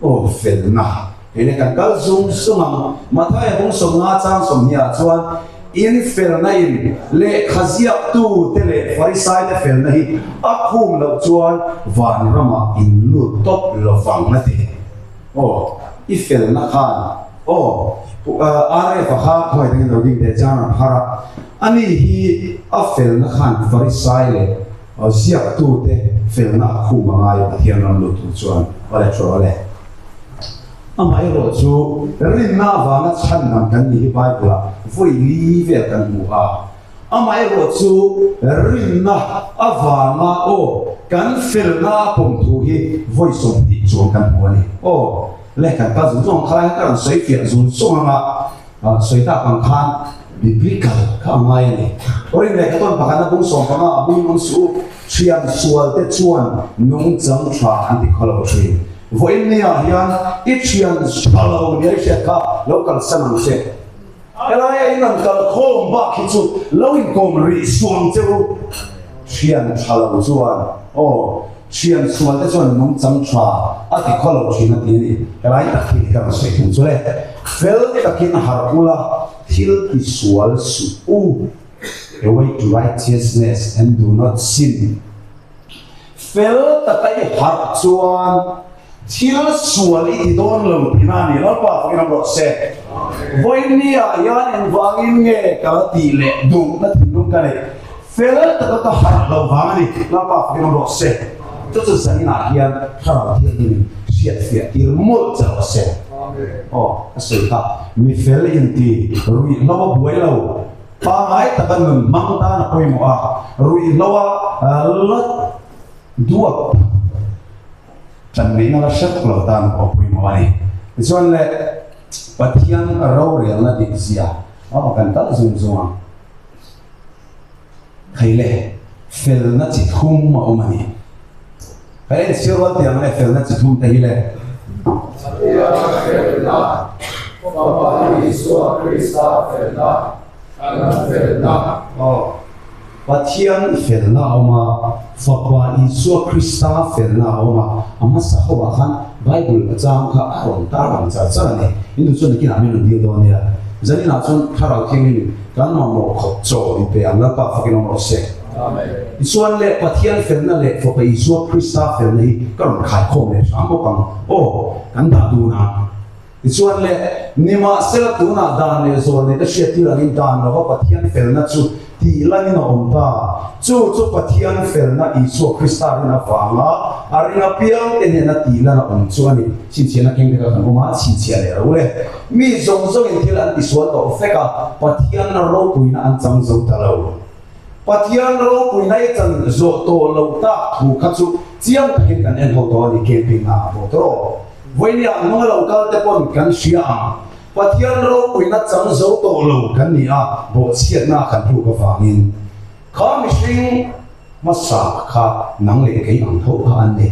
aw felna. Hei le kan kal zung zung ang. Mathaia bung 50 chang 20 ah chuan in felna in lehkha ziaktu te leh Farisai te felna hi a khum loh chuan van ramah in lut tawp lovang a ti. Aw, i felna khan aw RF a kha khawi tangin lo ding teh chang a phar a, ani hi a felna khan Farisai leh ziaktu te felna a khum a ngai Pathian ram lut tur chuan aw le thu le. Amaherawh chu rinna avanga chhan lam kan nih hi Bible ah vawi li vel kan hmu a. Amaherawh chu rinna avanga aw kan felna a pawm thu hi vawi 20 chuang kan hmu a ni. Aw le kan kal zung zung ang khalai kha ka rawn sawi fiah zung zung anga sawi tak ang khan biblical kha a ngai a ni. Rin leh ka tawn pakhatna bung 15 a bung awm suh u, thian sual te chuan nungchang tha an ti khaw lo thin. Vawiin niah hian i thian tha lo nia i hriat kha lo kalsan ang che. Helaia in an kal khawm bak hi chu lo inkawm rih suang che u. Thian tha lo chuan aw, thian sual te chuan nungchang tha a ti khaw lo thin a ti a ni. Helai tak hi ka rawn sawi thung chu le. Fel takin harh ula thil ti sual suh u. Away to righteousness and do not sin. Fel taka i harh chuan thil sual i ti dawn lo tihna a ni. Lalpa fakin awm rawh se. Vawinia hian engvangin nge ka la tih leh duhna thinlung ka neih? Fel taka ka harh loh vang a ni. Lalpa fakin awm rawh se. Chu chu zaninah hian Thlarau Thianghlimin hriatfiah tir mawlh che rawh se. Aw, ka sawi kha, mi fel inti ruihhlo a buai lo, pangai taka nun hmang tan a pawimawh a, ruihhlo a la duap tak, ṭan ngaihna la hrep lo tan pawh a pawimawh a ni. Tichuan le, Pathian rorelna dik zia aw kan kal zung zung ang. Hei le, felna chi thum a awm a ni. Kan enchhir rual tih ang le, felna chi thum te hi le. Pathian felna, Fapa Isua Krista felna, kan felna. Aw, Pathian felna a awm a, Fapa Isua Krista felna a awm a, a hmasa ho ah khan Bible a chang kha a rawn tar lang char char a ni. In duh chuan nakinah min rawn dil dawn nia. Zaninah chuan Thlarau Thianghlim kan mamawh khawp chaw min pe ang, Lalpa fakin awm rawh se. Tichuan le, Pathian felna leh Fapa Isua Krista felna hi ka rawn khaikhawm leh hram bawk ang. Aw, kan dah dun ang. Tichuan le, nimahsela tunah dan leh zawl nei te hriattir angin dan lova Pathian felna chu tih langin a awm ta. Chu chu Pathian felna Isua Krista rin avanga a ring apiang te hnena tih lan a awm chu a ni. Chhinchhiahna keng te kha kan awm a, chhinchhiah leh ro le. Mi zawng zawngin thil an tisual tawh vek a, Pathian ropuina an chang zo ta lo. Pathian ropuina i chan zawh tawh loh tak thu kha chu chiang takin kan en ho tawh a ni, camping ah a bawh tawh. Vawinia hnung a lo kal te pawn kan hria ang, Pathian ropuina chang zo tawh lo kan ni a, bawhchhiatna kan hluk avangin kha mihring hmasa kha nang leh kei ang tho kha an ni.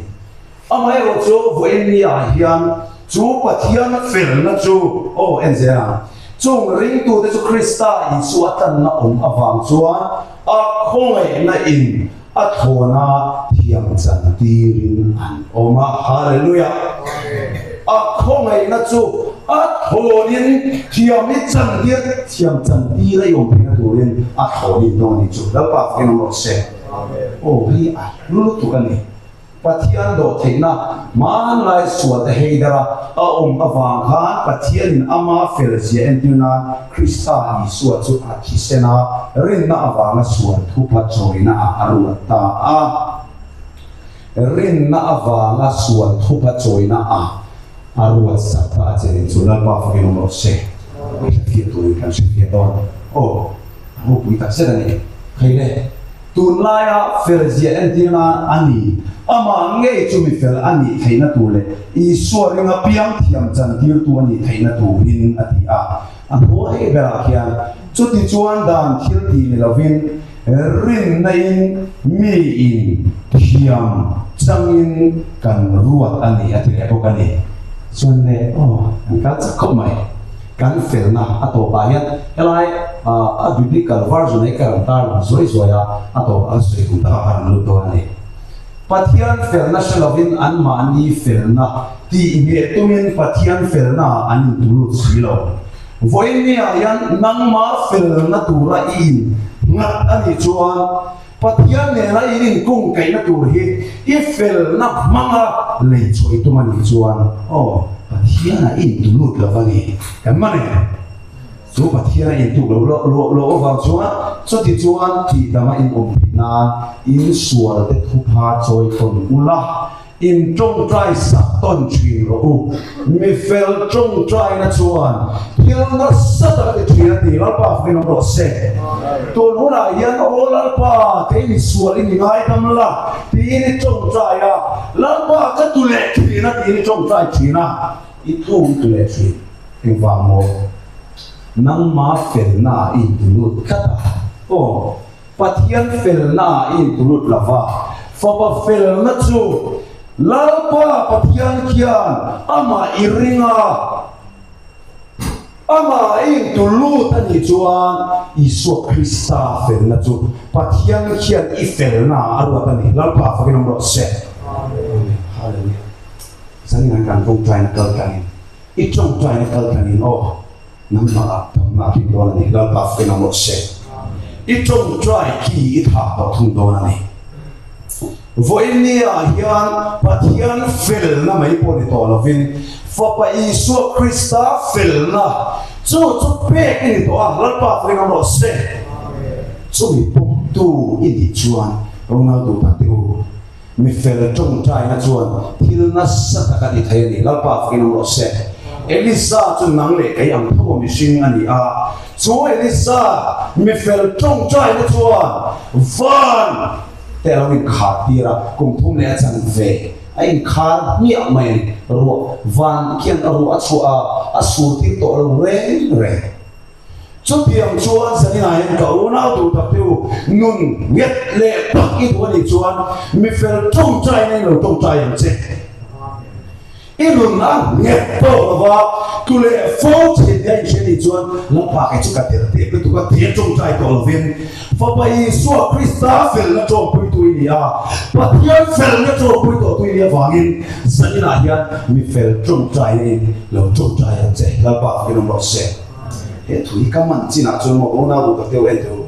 Amaherawh chu vawinia ah hian chu Pathian felna chu aw en zel ang, chung ringtute chu Krista Isua tlanna awm avang chuan a khawngaihna in A thlawna thiam chan tirin an awm a. Hallelujah! A khawngaihna chu a thlawnin thiam i chan tir, thiam chan tir a i awm theihna turin a thlawnin dawn a ni chu. Lalpa fakin awm rawh se. Aw, hei a hlu lutuk a ni. Pathian dawhtheihna hmanlai sualte hei dara a awm avang khan Pathianin ama felzia entir nan Krista Isua chu a thisen a, rinna avanga sual thupa chawina ah a ruat ta a. Rinna avanga sual thupa chawina ah a ruat sak ta a che rin chu Lalpa fakin awm rawh se. I hrefiah turin kan hrefiah dawn. Aw, a ropui tak zet a ni. Khaile. Tunlaia felzia entir nan a ni. Amah ngei chu mi fel a nih theihna tur leh Isua ringa piang thiam chantirtu a nih theihna turin a ti a. A hnuai berah khian chuti chuan dan thil tih ni lovin rinna-in miin thiam changin kan ruat a ni a ti leh bawk a ni. Chuan le aw an kal chak khawp mai. Kan felna a tawpah hian helai a biblical version hi ka rawn tarlang zuai zuai a, a tawpah ka sawi kum takah ka rawn lut dawn a ni. Pathian felna hre lovin anmahni felna tih ngheh tumin Pathian felnaah an intulut si lo. Vawiinniah hian nangmah felna tura i in nghat a nih chuan Pathian nena in inkungkaihna tur hi i felna hmanga lei chhuah i tum a nih chuan, aw, Pathianah i intulut lo va ni. Kan man e. Chu Pathiana intuk lo lo lo avang chuan chuti chuan tihdama in awm theih nan in sualte thupha chawi tawn ula, In tawngtai sak tawn thin rawh u. Mi fel tawngtaina chuan thil nasa tak a ti thin a ti. Lalpa fakin awm rawh se. Tun hunah hian, Aw Lalpa, kei mi sual i ni ngaidam la, tiin i tawngtai a. Lalpa, ka tu leh thin a, tiin i tawngtai thin a. I thu i tu leh thin. Engvang maw? Nangma felnaah i intulut tlat a. Aw. Pathian felna ah i intulut lo va, Fapa felna chu Lalpa Pathian khian amah i ring a, amah i intulut a nih chuan Isua Krista felna chu Pathian khian i felna ah a ruat a ni. Lalpa fakin awm rawh se. Amen. Hallelujah. Zanin an kan tawngtaina kal tlangin, i tawngtaina kal tlangin aw. Nangmah ah tamna a hlim dawn a ni, Lalpa fakin awm rawh se. I tawngtai khi i thah tawh thung dawn a ni. Vawiin ah hian Pathian felna mai pawh ni tawh lovin Fapa Isua Krista felna chu chu pek i ni tawh a, Lalpa fakin awm rawh se. Chumi pawmtu i nih chuan ronal duh tak teh u. Mi fel tawngtaina chuan thil nasa tak a ti thei a ni. Lalpa fakin awm rawh se. Elisa chu nang leh kei ang tho a mihring a ni a, chu Elisa mi fel tawngtaina chuan van te a lo inkhar tir a, kum thum leh a chan ve a inkhar hmiah mai a ni. Ruah van khian a ruah a chhuah a, a sur tir tawh lo reng reng. Chutiang chuan zaninah hian ka unau duh tak te u, nun nghet leh tak i duh a nih chuan mi fel tawngtaina in lo tawngtai ang che. I nun a nghet tawk lo va, tu leh fo thin nia in hria nih chuan Lalpa kei chu ka tel tep lutuk a tia tawngtai tawh lovin Fapa Isua Krista felna tawngpuitu i ni a, Pathian felna tawngpui tawhtu i nih avangin zaninah hian mi fel tawngtaina in lo tawngtai ang che. Lalpa fakin awm rawh se. He thu hi ka man chinah chuan maw unau duh tak deuh en teh u.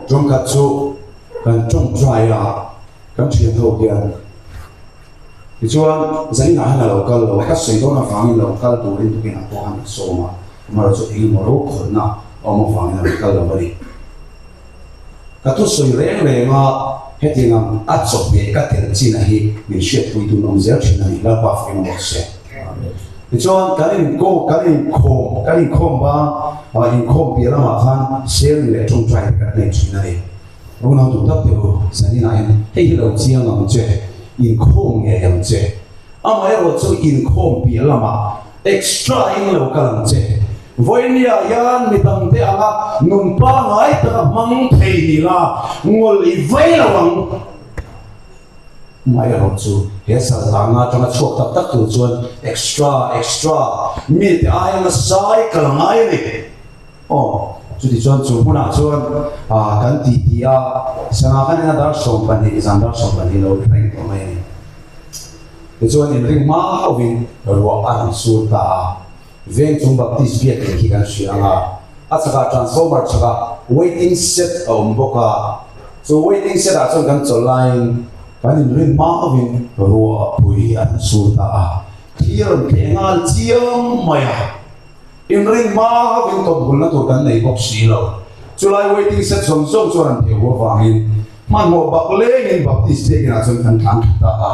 Tawngkhat chu kan tawngtai a, kan thian ho hian tichuan zaninah hian a lo kal lo a, ka sawi dawn avangin lo kal turin tukin ah pawh han sawm a, amaherawhchu chu engemaw rokhawlhna a awm avangin a lo kal lo a ni. Ka thusawi reng reng a, hetiang ang a chawhmeh ka tel chin a hi min hriatpui tun awm zel thin a ni, Lalpa fakin awm rawh se. Tichuan kan inko kan inkhawm kan inkhawm bang ah inkhawm piah lamah khan sharing leh tawngtai te kan nei thin a ni. Unau duh tak teh u, zaninah hian hei hi lo chiang ang che, inkhawm ngei ang che. Amaherawhchu inkhawm piah lamah extra in lo kal ang che. Vawinia hian mi dangte anga nun pangngai taka hmang thei ni la, ngawlh i vei lo ang. Amaherawhchu he saltana atanga chhuak tak tak tur chuan extra extra mite aia nasa i kal a ngai a ni. Aw, chutichuan chu hmunah chuan kan titi a, sana kan ina dar 12, zan dar 12 lo ri reng tawh mai a ni. Tichuan inring hma hauhvin ruah a rawn sur ta a, Veng chung Baptist biak in khi kan hria ang a, a chhakah transformer chhakah waiting shed a awm bawk a, chu waiting shed ah chuan kan chawlh laiin kan inrin hma hauhvin ruah pui a rawn sur ta a, thli a rawn tleh nghal chiam mai a, inrin hma hauhvin tawpbulna tur kan nei bawk si lo. Chulai waiting shed zawng zawng chuan an thei hu avangin Hmanhmawh bak lengin Baptist biak inah chuan kan tlan tha ta a,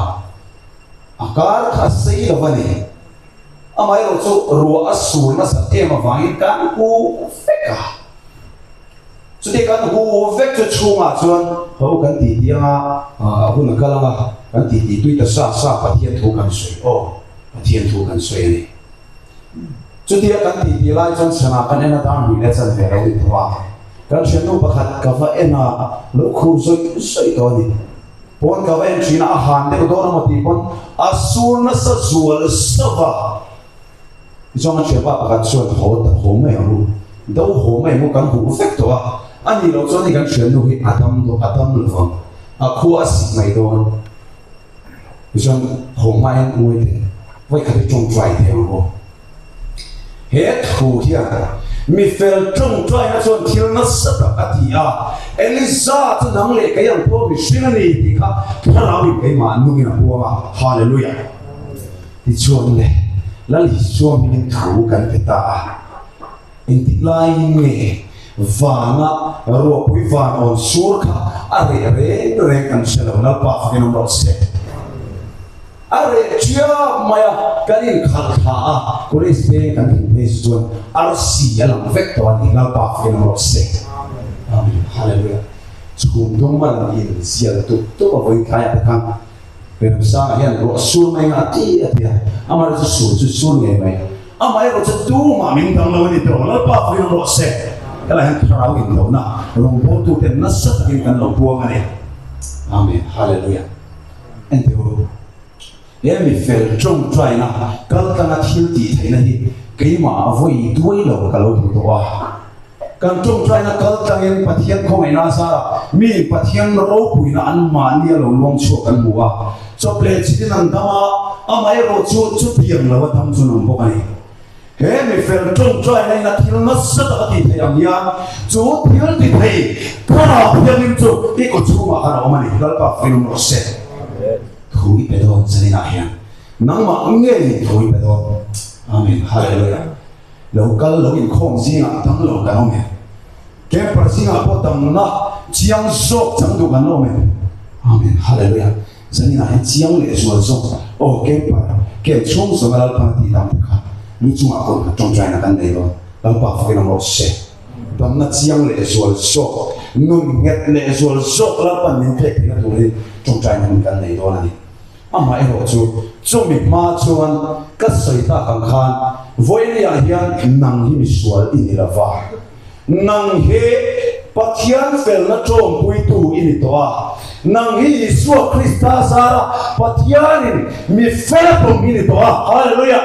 a kar kha a sei lo a ni. Amaherawh chu ruah a sur nasat em avangin kan hu vek a. Chuti kan hu vek chu chhungah chuan ho kan ti ti anga a hun a kal anga kan ti ti tui ta sa sa Pathian thu kan sawi aw, Pathian thu kan sawi a ni. Chutia kan ti ti lai chuan sana kan en a dar hnih leh chan ve lo ni tawh a. Kan thiannu pakhat ka va en a, lo khur zawih zawih tawh a ni. Pawn ka va en thin a, a han deuh dawn emaw tih pawn a sur nasa zual zauh a. Tichuan ka thianpa pakhat chuan haw ta haw mai ang u, do haw mai ang u kan huh vek tawh a, a nih loh chuan hei kan thiannu hi a dam dawn a dam lo vang, a khua a sik mai dawn. Tichuan haw hmain ngawi teh, vawi khat hi tawngtai teh ang u. He thu hian mi fel tawngtaina chuan thil nasa tak a ti a, Eliza chu nang leh kei ang pawh mihring a ni tih kha Thlarauin keimah nungin a huam a, Hallelujah! Tichuan le, Lal Isua hmingin thu kan pe ta a, engtik laiin nge vana ruahpui van awn sur kha a reh reng reng kan hre lo, Lalpa fakin awm rawh se. A reh chiap mai a, kan inkhalh thla a, College veng kan thlen phei chu chuan arsi a lang vek tawh a ni, Lalpa fakin awm rawh se. Amen. Hallelujah. Chhum dawng a lang in zial tuk tuk a vawi tlaiah te khan Remsanga hian ruah sur mai nga ti a ti a, amaherawhchu sur chu sur ngei mai, amaherawhchu tumah min dang lo a ni tawh, Lalpa fakin awm rawh se. Helaiah hian thlarau inlohna rawngbawltute nasa takin kan lo buang a ni. Amen. Hallelujah. Enteh u, he mi fel tawngtaina kal tlanga thil tih theihna hi keimah vawi duai lo ka lo hmu tawh a. Kan tawngtaina kal tlangin Pathian khawngaihna zarah mi Pathian ropuina anmahni a lo luang chhuak kan hmu a. Chawp leh chilin an dam a, amaherawh chu chutiang lo a dam chu an awm bawk a ni. He mi fel tawngtaina in a thil nasa tak a tih theih ang hian chu thil ti thei Thlarau Thianghlim chu i kaw chhungah khan a awm a ni. Lalpa film rawh se. Thu i pe dawn zaninah hian nangmah ngeiin thu i pe dawn. Amen. Hallelujah. Lo kal lo inkhawm zingah dang lo kan awm em? Camper zingah pawh damna chiang zawk chang duh kan la awm em? Amen. Hallelujah. Zaninah hian chiang leh zual zawk. Aw camper. Camp chhung zawnga Lalpa na tih dam te kha lu chungah kawng khat tawngtaina kan nei dawn. Lalpa fakin awm rawh se. Damna chiang leh zual zawk, nun nghet leh zual zawk Lalpan min pek theihna turin tawngtaina hun kan nei dawn a ni. Amaherawh chu, chumi hma chuan ka sawi tak ang khan vawinia hian nang hi misual i ni lo va, nang hi Pathian felna tawmpuitu i ni tawh a, nang hi Isua Krista zara Pathianin mi fel pawm i ni tawh a. Hallelujah!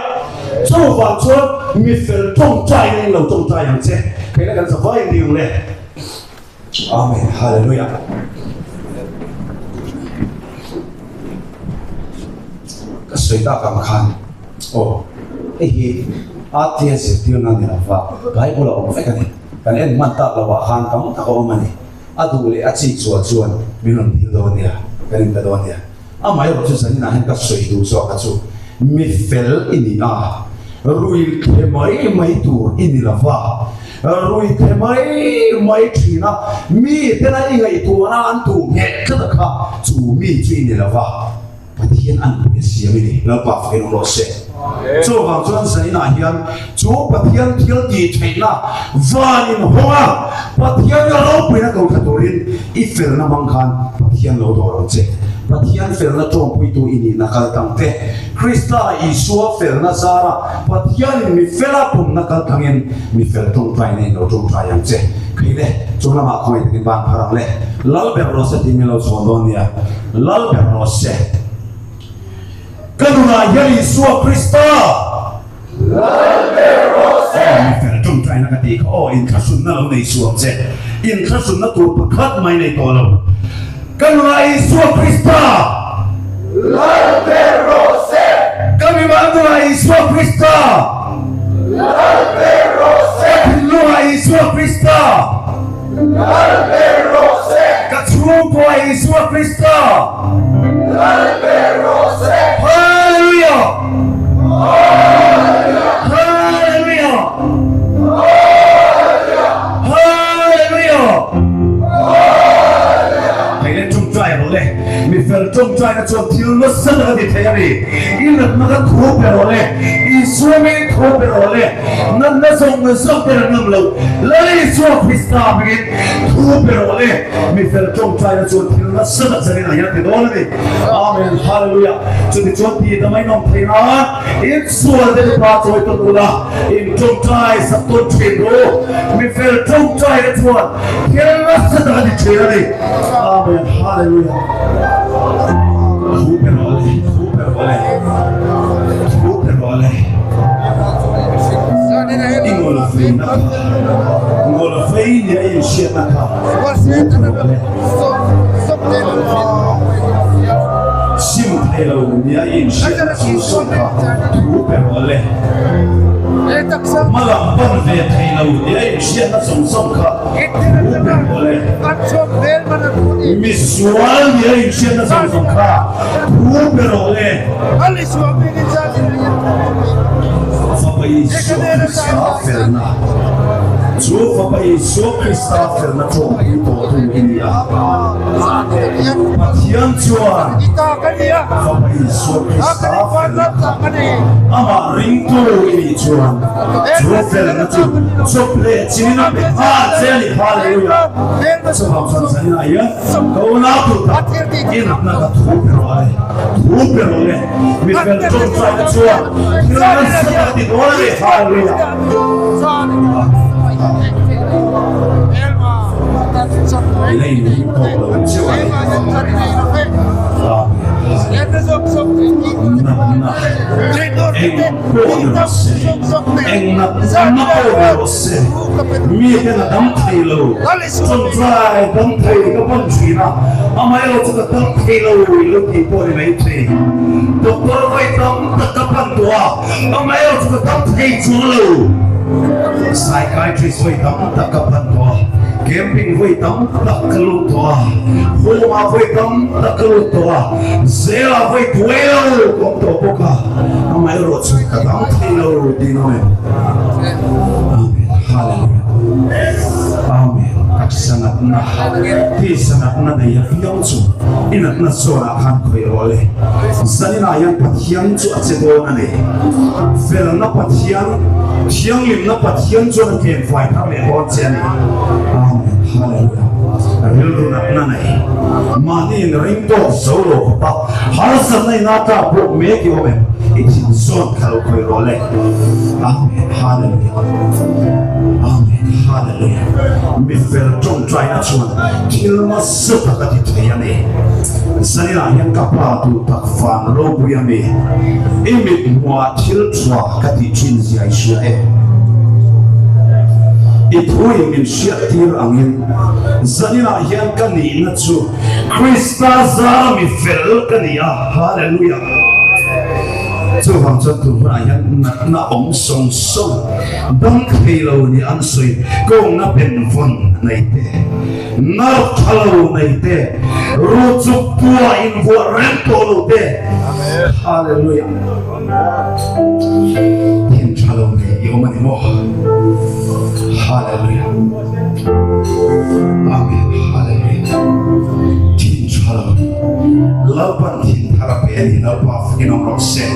Chuvang chuan mi fel tawngtaina in lo tawngtai ang che. Kheina kan zavai ni ang le. Amen. Hallelujah. Ka sawi tak ang khan aw hei hi Atia zirtirna ni lova Bible a awm vek a ni. Kan en hman tak lovah khan tam tak a awm a ni. A duh leh a chik zual chuan min rawn dil dawn nia, kan inpe dawn nia. Amaherawh chu zaninah hian ka sawi duh zawk a chu mi fel i ni a, rui the mai mai tur i ni lova, rui the mai mai thin a, mi tena i ngaihtuahna an tuh ngheh tlat a kha chu mi chu i ni lova, Pathian an pui a siam i ni, Lalpa fakin awm rawh se. Chuvang chuan zaninah hian chu Pathian thil tih theihna van inhawng a, Pathian ka ropuina ko thla turin i felna hmang khan Pathian lo dawr ang che. Pathian felna tawngpuitu i nihna kal tang te, Krista Isua felna zara Pathianin mi fela pumna kal tangin mi fel tawngtaina in lo tawngtai ang che. Kei le, chung lamah khawngaih takin ban phar ang le. Lal ber rawh se tih min lo chhawn dawn nia. Lal ber rawh se. Ka nunah hian Isua Krista. Lal ber rawh se. Aw mi fel tawngtaina ka tih kha aw inthlahrunna lo nei suam che. Inthlahrunna tur pakhat mai nei tawh lo. Ka nunah Isua Krista. Lal ber rawh se. Ka mimal nunah Isua Krista. Lal ber rawh se. Ka thinlungah Isua Krista. Lal ber rawh se. Ka chhungkua Isua Krista. Lal ber rawh se. Hallelujah! Hallelujah! Hallelujah! Hallelujah! Hei le tawngtai rawh le. Mi fel tawngtaina chuan thil nasa tak a ti thei a ni. I natna kha thu pe rawh le. Isua mi thu pe rawh le. Natna zawng zawng te an ngam lo. Lal Isua Krista hmingin thu pe rawh le. Mi fel tawngtaina chuan thil nasa tak zanin ah hian a ti dawn a ni. Amen Hallelujah. Chuti chuan ti ta mai nawm thei nan in sual te nupa chawi tawn ula in tawngtai sak tawn thin ru. Mi fel tawngtaina chuan thil nasa tak a ti thin a ni. Amen Hallelujah. Thu pe rawh le, thu pe rawh le, thu pe rawh le. I ngawl fei na kha, ngawl fei nia i inhriatna kha thu pe rawh le. Sim thei lo nia i inhriatna chu sawn kha thu pe rawh le. Hmalam pan ve thei lo nia i inhriatna zawng zawng kha thu pe rawh le. Misual nia i inhriatna zawng zawng kha thu pe rawh le. Fapa Isua Krista felna Chu Fapa Isua Krista felna tawngpui tawhtu i ni a. Pathian chuan Fapa Isua Krista felna kha amah ringtu i nih chuan chu felna chu chawp leh chinin a pe nghal che a ni. Hallelujah! Chuvang chuan zaninah hian ka unau tur tak i natna ka thu pe rawh a ni. Thu pe rawh le. Mi fel tawngtaina chuan thil nasa tak a ti dawn a ni. Hallelujah! Lei lung tawk lo chiah a ni. Amen. Natna eng pawh ni rawh se, eng natna pawh ni rawh se, miten a dam thei lo. Chawngtlai dam thei ka pan thin a, amaherawh chu ka dam thei lo i lo tih pawh ni mai thei. Doctor vawi tam tak ka pan tawh a, amaherawh chu ka dam thei chuang lo. Psychiatrist vawi tam tak ka pan tawh a, camping vawi tam tak ka lut tawh a, home ah vawi tam tak ka lut tawh a, jail ah vawi tuai lo ka awm tawh bawk a, amaherawh chu ka dam thei lo tih a ni. Amen. Hallelujah. Amen. Taksa natna. Natna, tisa natna nei apiang chu i natna zawnah khan khawih rawh le. Zaninah hian Pathian chu a che dawn a ni. Felna Pathian, thianghlimna Pathian chuan a tlem fai thar leh dawn che a ni. Amen. Hallelujah. Rilru natna nei, mahni in ring tawk zo lo khawpa harsatna in a tlak bawk mek i awm em? I thin zawn kha lo khawih rawh le. Amen. Hallelujah. Amen. Hallelujah. Mi fel tawngtaina chuan thil nasa tak a ti thei a ni. Zaninah hian ka pa duh tak van ropui a mi, i mit hmuhah thil tha ka tih thin zia i hria e. I thuin min hriattir angin zaninah hian ka nihna chu Krista zara mi fel ka ni a. Hallelujah! Chuvang chuan tun hunah hian natna awm sawng sawng Dam thei lo nih an sawi, kawngna benvawn nei te, nerve tha lo nei te, ru chuk tua invuah reng tawh lo te, Hallelujah. Thin tha lo nei i awm a ni maw? Hallelujah. Amen. Hallelujah. Thin tha lo. Lalpan thin thar a pe a ni, Lalpa fakin awm rawh se.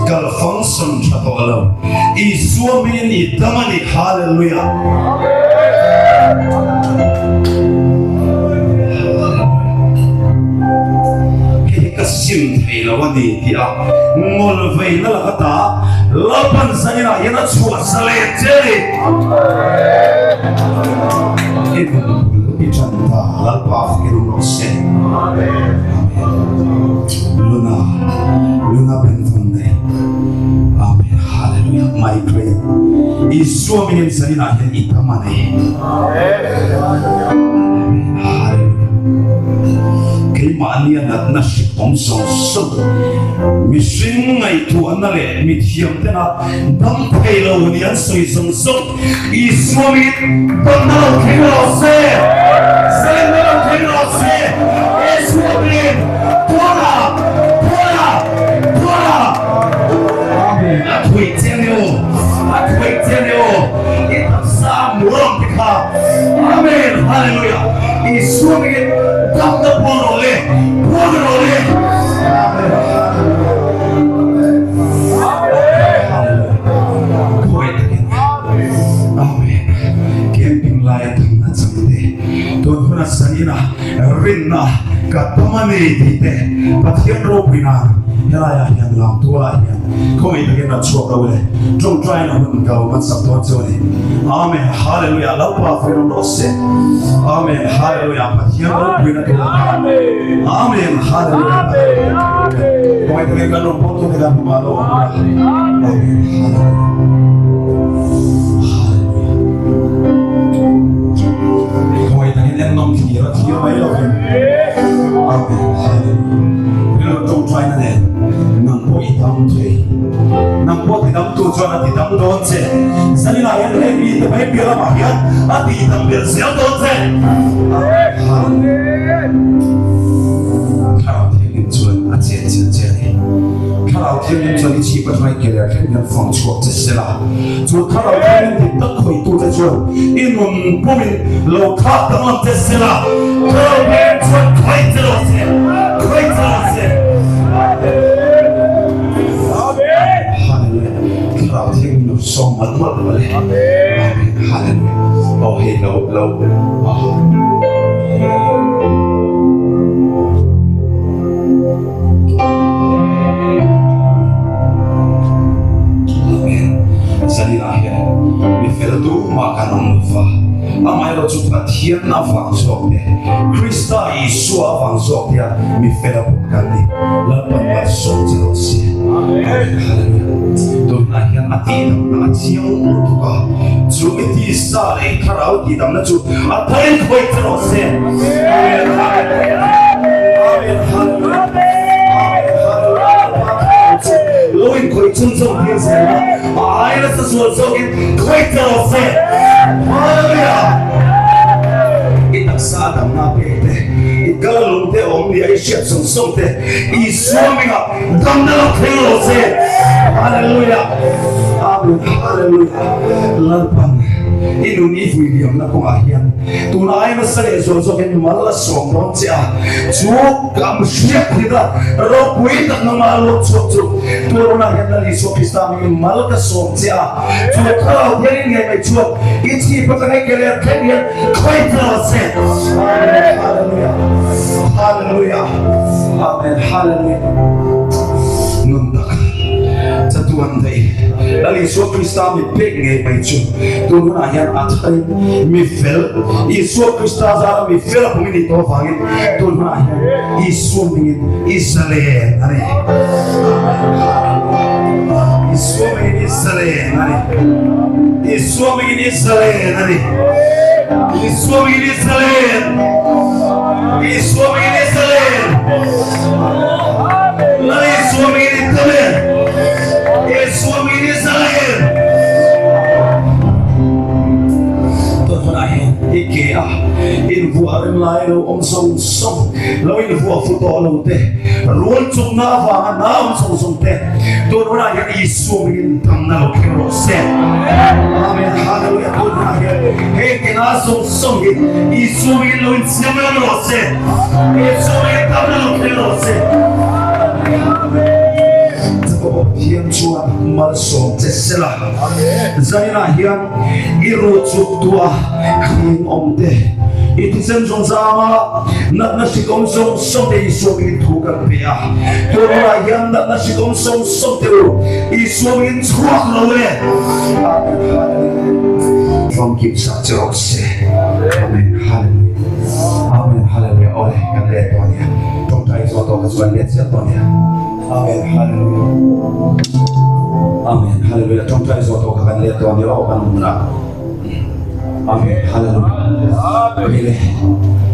Kal function tha tawh lo. Isua hmingin i dam a ni. Hallelujah. Hei hi ka sim thei lo a ni tih a ngawl vei na laka ta Lalpan zaninah hian a chhuah zalen che a ni. I nun bul i tan ta Lalpa fakin awm rawh se. Amen. Luna, Luna Benton nei. Amen. Hallelujah. My great. Isua mingin zaninah hian i tam a ni. Amen. Hallelujah. Keimahnia natna hrik awm zawng zawng mihring ngaihtuahna leh mithiam tena dam thei lo ni an sawi zawng zawng Isua mingin damna lo thleng rawh se, zalenna lo thleng rawh se, Isua mingin tuara, tuara, tuara. Amen. A thuih che ni aw, a thuih che ni aw, i taksa muram te kha. Amen, hallelujah. Isua mingin damna puang rawh le, puang rawh le. Amen, hallelujah. Khawi takin Amen Camping laia thangna chang te tun huna sanina rinna ka tam a ni tih te Pathian ropui nan helaiah hian lam tualah hian khawi takin ran chhuak lo le tawngtaina hun ka lo hmansak dawn chu a ni Amen Hallelujah Lalpa fawiram rawh se Amen Hallelujah Pathian ropuina tur atan Amen Hallelujah Khawi takin kan rawn pawh tu te kan hmu mah lo awm a Amen Hallelujah Hallelujah Khawi takin en nawm thlir a thlir mai lovin Amen Hallelujah Rilru tawngtaina nen nang pawh i dam thei nang pawh ti dam tu chuan a ti dam dawn che Zaninah hian heng mite mai piah lamah hian a ti dam belh zel dawn che Amen Hallelujah Thlarau Thianghlim chuan a chen chiah che a ni. Thlarau Thianghlim chuan i chhip atanga i keler thleng hian fang chhuak che se la, chu Thlarau Thianghlim dik tak khawihtu che chuan i nun pumin lo thlak danglam che se la, Thlarau Thianghlim chuan khawih che rawh se, khawih che rawh se. Amen. Hallelujah. Thlarau Thianghlim lo sawm malh malh rawh le. Amen. Hallelujah. Oh hei lo lo. Amen. Zaninah hian mi fel tumah kan awm lo va, amaherawh chu Pathian avang zawk te, Krista Isua avang zawk te a mi fel a bawk kan ni. Lalpan malsawm che rawh se. Amen. Hallelujah. Tunah hian a tihdamna a chiang lutuk a, chu mi tisa leh thlarau tihdamna chu a tharin khawih che rawh se. Amen. Hallelujah. Amen. Hallelujah. Amen. Hallelujah. Lo in khawih chhun zawk thil zel a, a ai nasa sual zawkin khawih che rawh se. Hallelujah. I taksa a damna pek te, i kal lung te awm nia i hriat zawng zawng te, Isua hmingah damna lo thleng rawh se. Hallelujah. Amen. Hallelujah. Lalpan i nun i vui liamna kawngah hian tun ai nasa leh zual zawkin mal a sawm dawn che a, chu kam hriat hrit a ropui tak nangmah lo chhuak chu tun hunah hian Lal Isua Krista hmingin mal ka sawm che a, chu thlarau thiangin ngei mai chuan i chhip atanga i ke leh thleng hian khawih tla che. Amen. Hallelujah. Hallelujah. Amen. Hallelujah. Nun tak chatuan daih Lal Isua Krista mi pek ngei mai chu tun hunah hian a tharin mi fel Isua Krista zara mi fel a pawm i nih tawh avangin tun hunah hian Isua mingin i zalen a ni. Amen. Isua mingin i zalen a ni. Isua mingin i zalen a ni. Isua mingin i zalen. Isua mingin i zalen. Lal Isua mingin i zalen. Isua mingin i zalen. Tun hunah hian i ke a invuah reng lai lo awm zawng zawng, lo invuah fu tawh lo te, rual chungna avanga na awm zawng zawng te, tun hunah hian Isua mingin damna lo thleng rawh se. Amen. Hallelujah. Tun hunah hian heng ke na zawng zawng hi Isua mingin lo insiam reng rawh se. Isua mingin damna lo thleng rawh se. Jakob Pathian chuan malsawm che sela. Zaninah hian i ruh chuk tuah thling awm te, i thisen zawng zama natna hrik awm zawng zawng te Isua mingin thu kan pe a. Tun hunah hian natna hrik awm zawng zawng te u Isua mingin chhuak lo e. Amen. Hallelujah. Famkim sak che rawh se. Amen. Hallelujah. Amen. Hallelujah. Awle kan let tawh ania. Tawngtai zawh tawh kha chu kan let zel tawh ania. Amen. Hallelujah. Amen. Hallelujah. Tawngtai zawh tawh kha kan let tawh ania aw kan hmunah. Amen. Hallelujah. Amen.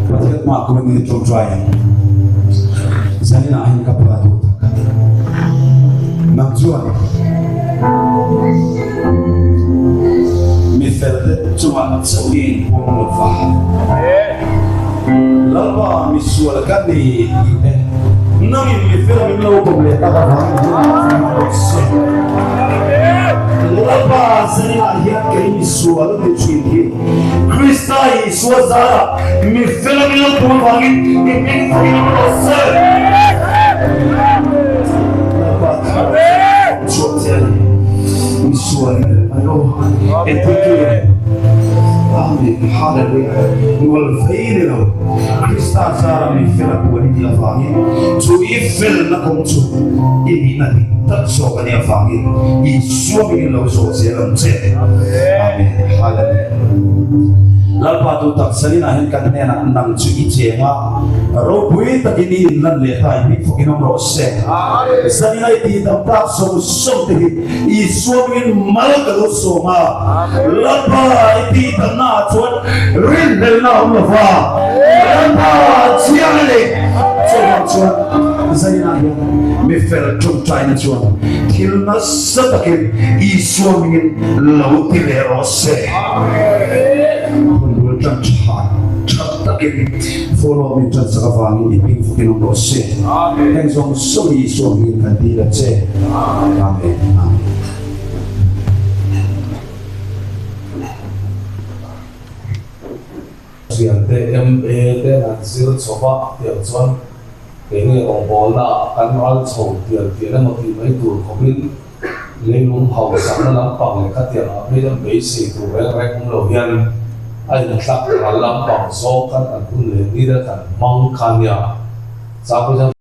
Pathian hmaah kum in tawngtai ang. Zaninah hian ka pa duh tak. Nang chuan mi felte chungah chauh i inpuang lo va. Lalpa mi sual ka ni tih te nangin mi fel min lo kawm leh tak avangin min rawh se. Lalpa zaninah hian kei mi sual ni thin hi Krista Isua zarah mi fel min lo kawm avangin i hming fakin awm rawh se. Lalpa thlarau chhuak che a ni. Mi sual i ni mai aw. Engtin Amen. Hallelujah. Nual vei ni lo. Krista zara mi fel a puan i nih avangin chu i felna kawng chu i nihna dik tak zawk a nih avangin Isua mingin lo zawh zel ang che. Amen. Hallelujah. Lalpa tu tak zaninah hian kan hnenah nang chu i cheng a, ropui takin i inlan leh ta i hming fawkin awm rawh se. Zanina i tihdam tak zawng zawng te hi Isua mingin mal ka lo sawm a, Lalpa i tihdanna ah chuan rinhlelna a awm lo va, Lalpa chiang a ni. Chuvang chuan zainah hian mi fel tawngtaina chuan thil nasa takin Isua mingin lo ti leh rawh se. Hun bul tan tha tha takin follow min tan sak avangin i hming fukin awm rawh se. Heng zawng zawng hi Isua hmingin kan dil a che. Amen. Amen. Thian te MA te an zir chho va tiang chuan keini rawngbawlna ah kan ral chho tial tial emaw tih mai tur khawpin leilung hausakna lampang leh khatiang ah phei chuan beisei tur reng reng awm lo hian a inthlak ral lampang zawng khan kan hun leh ni te kan hmang kha nia. Chang phei chuan.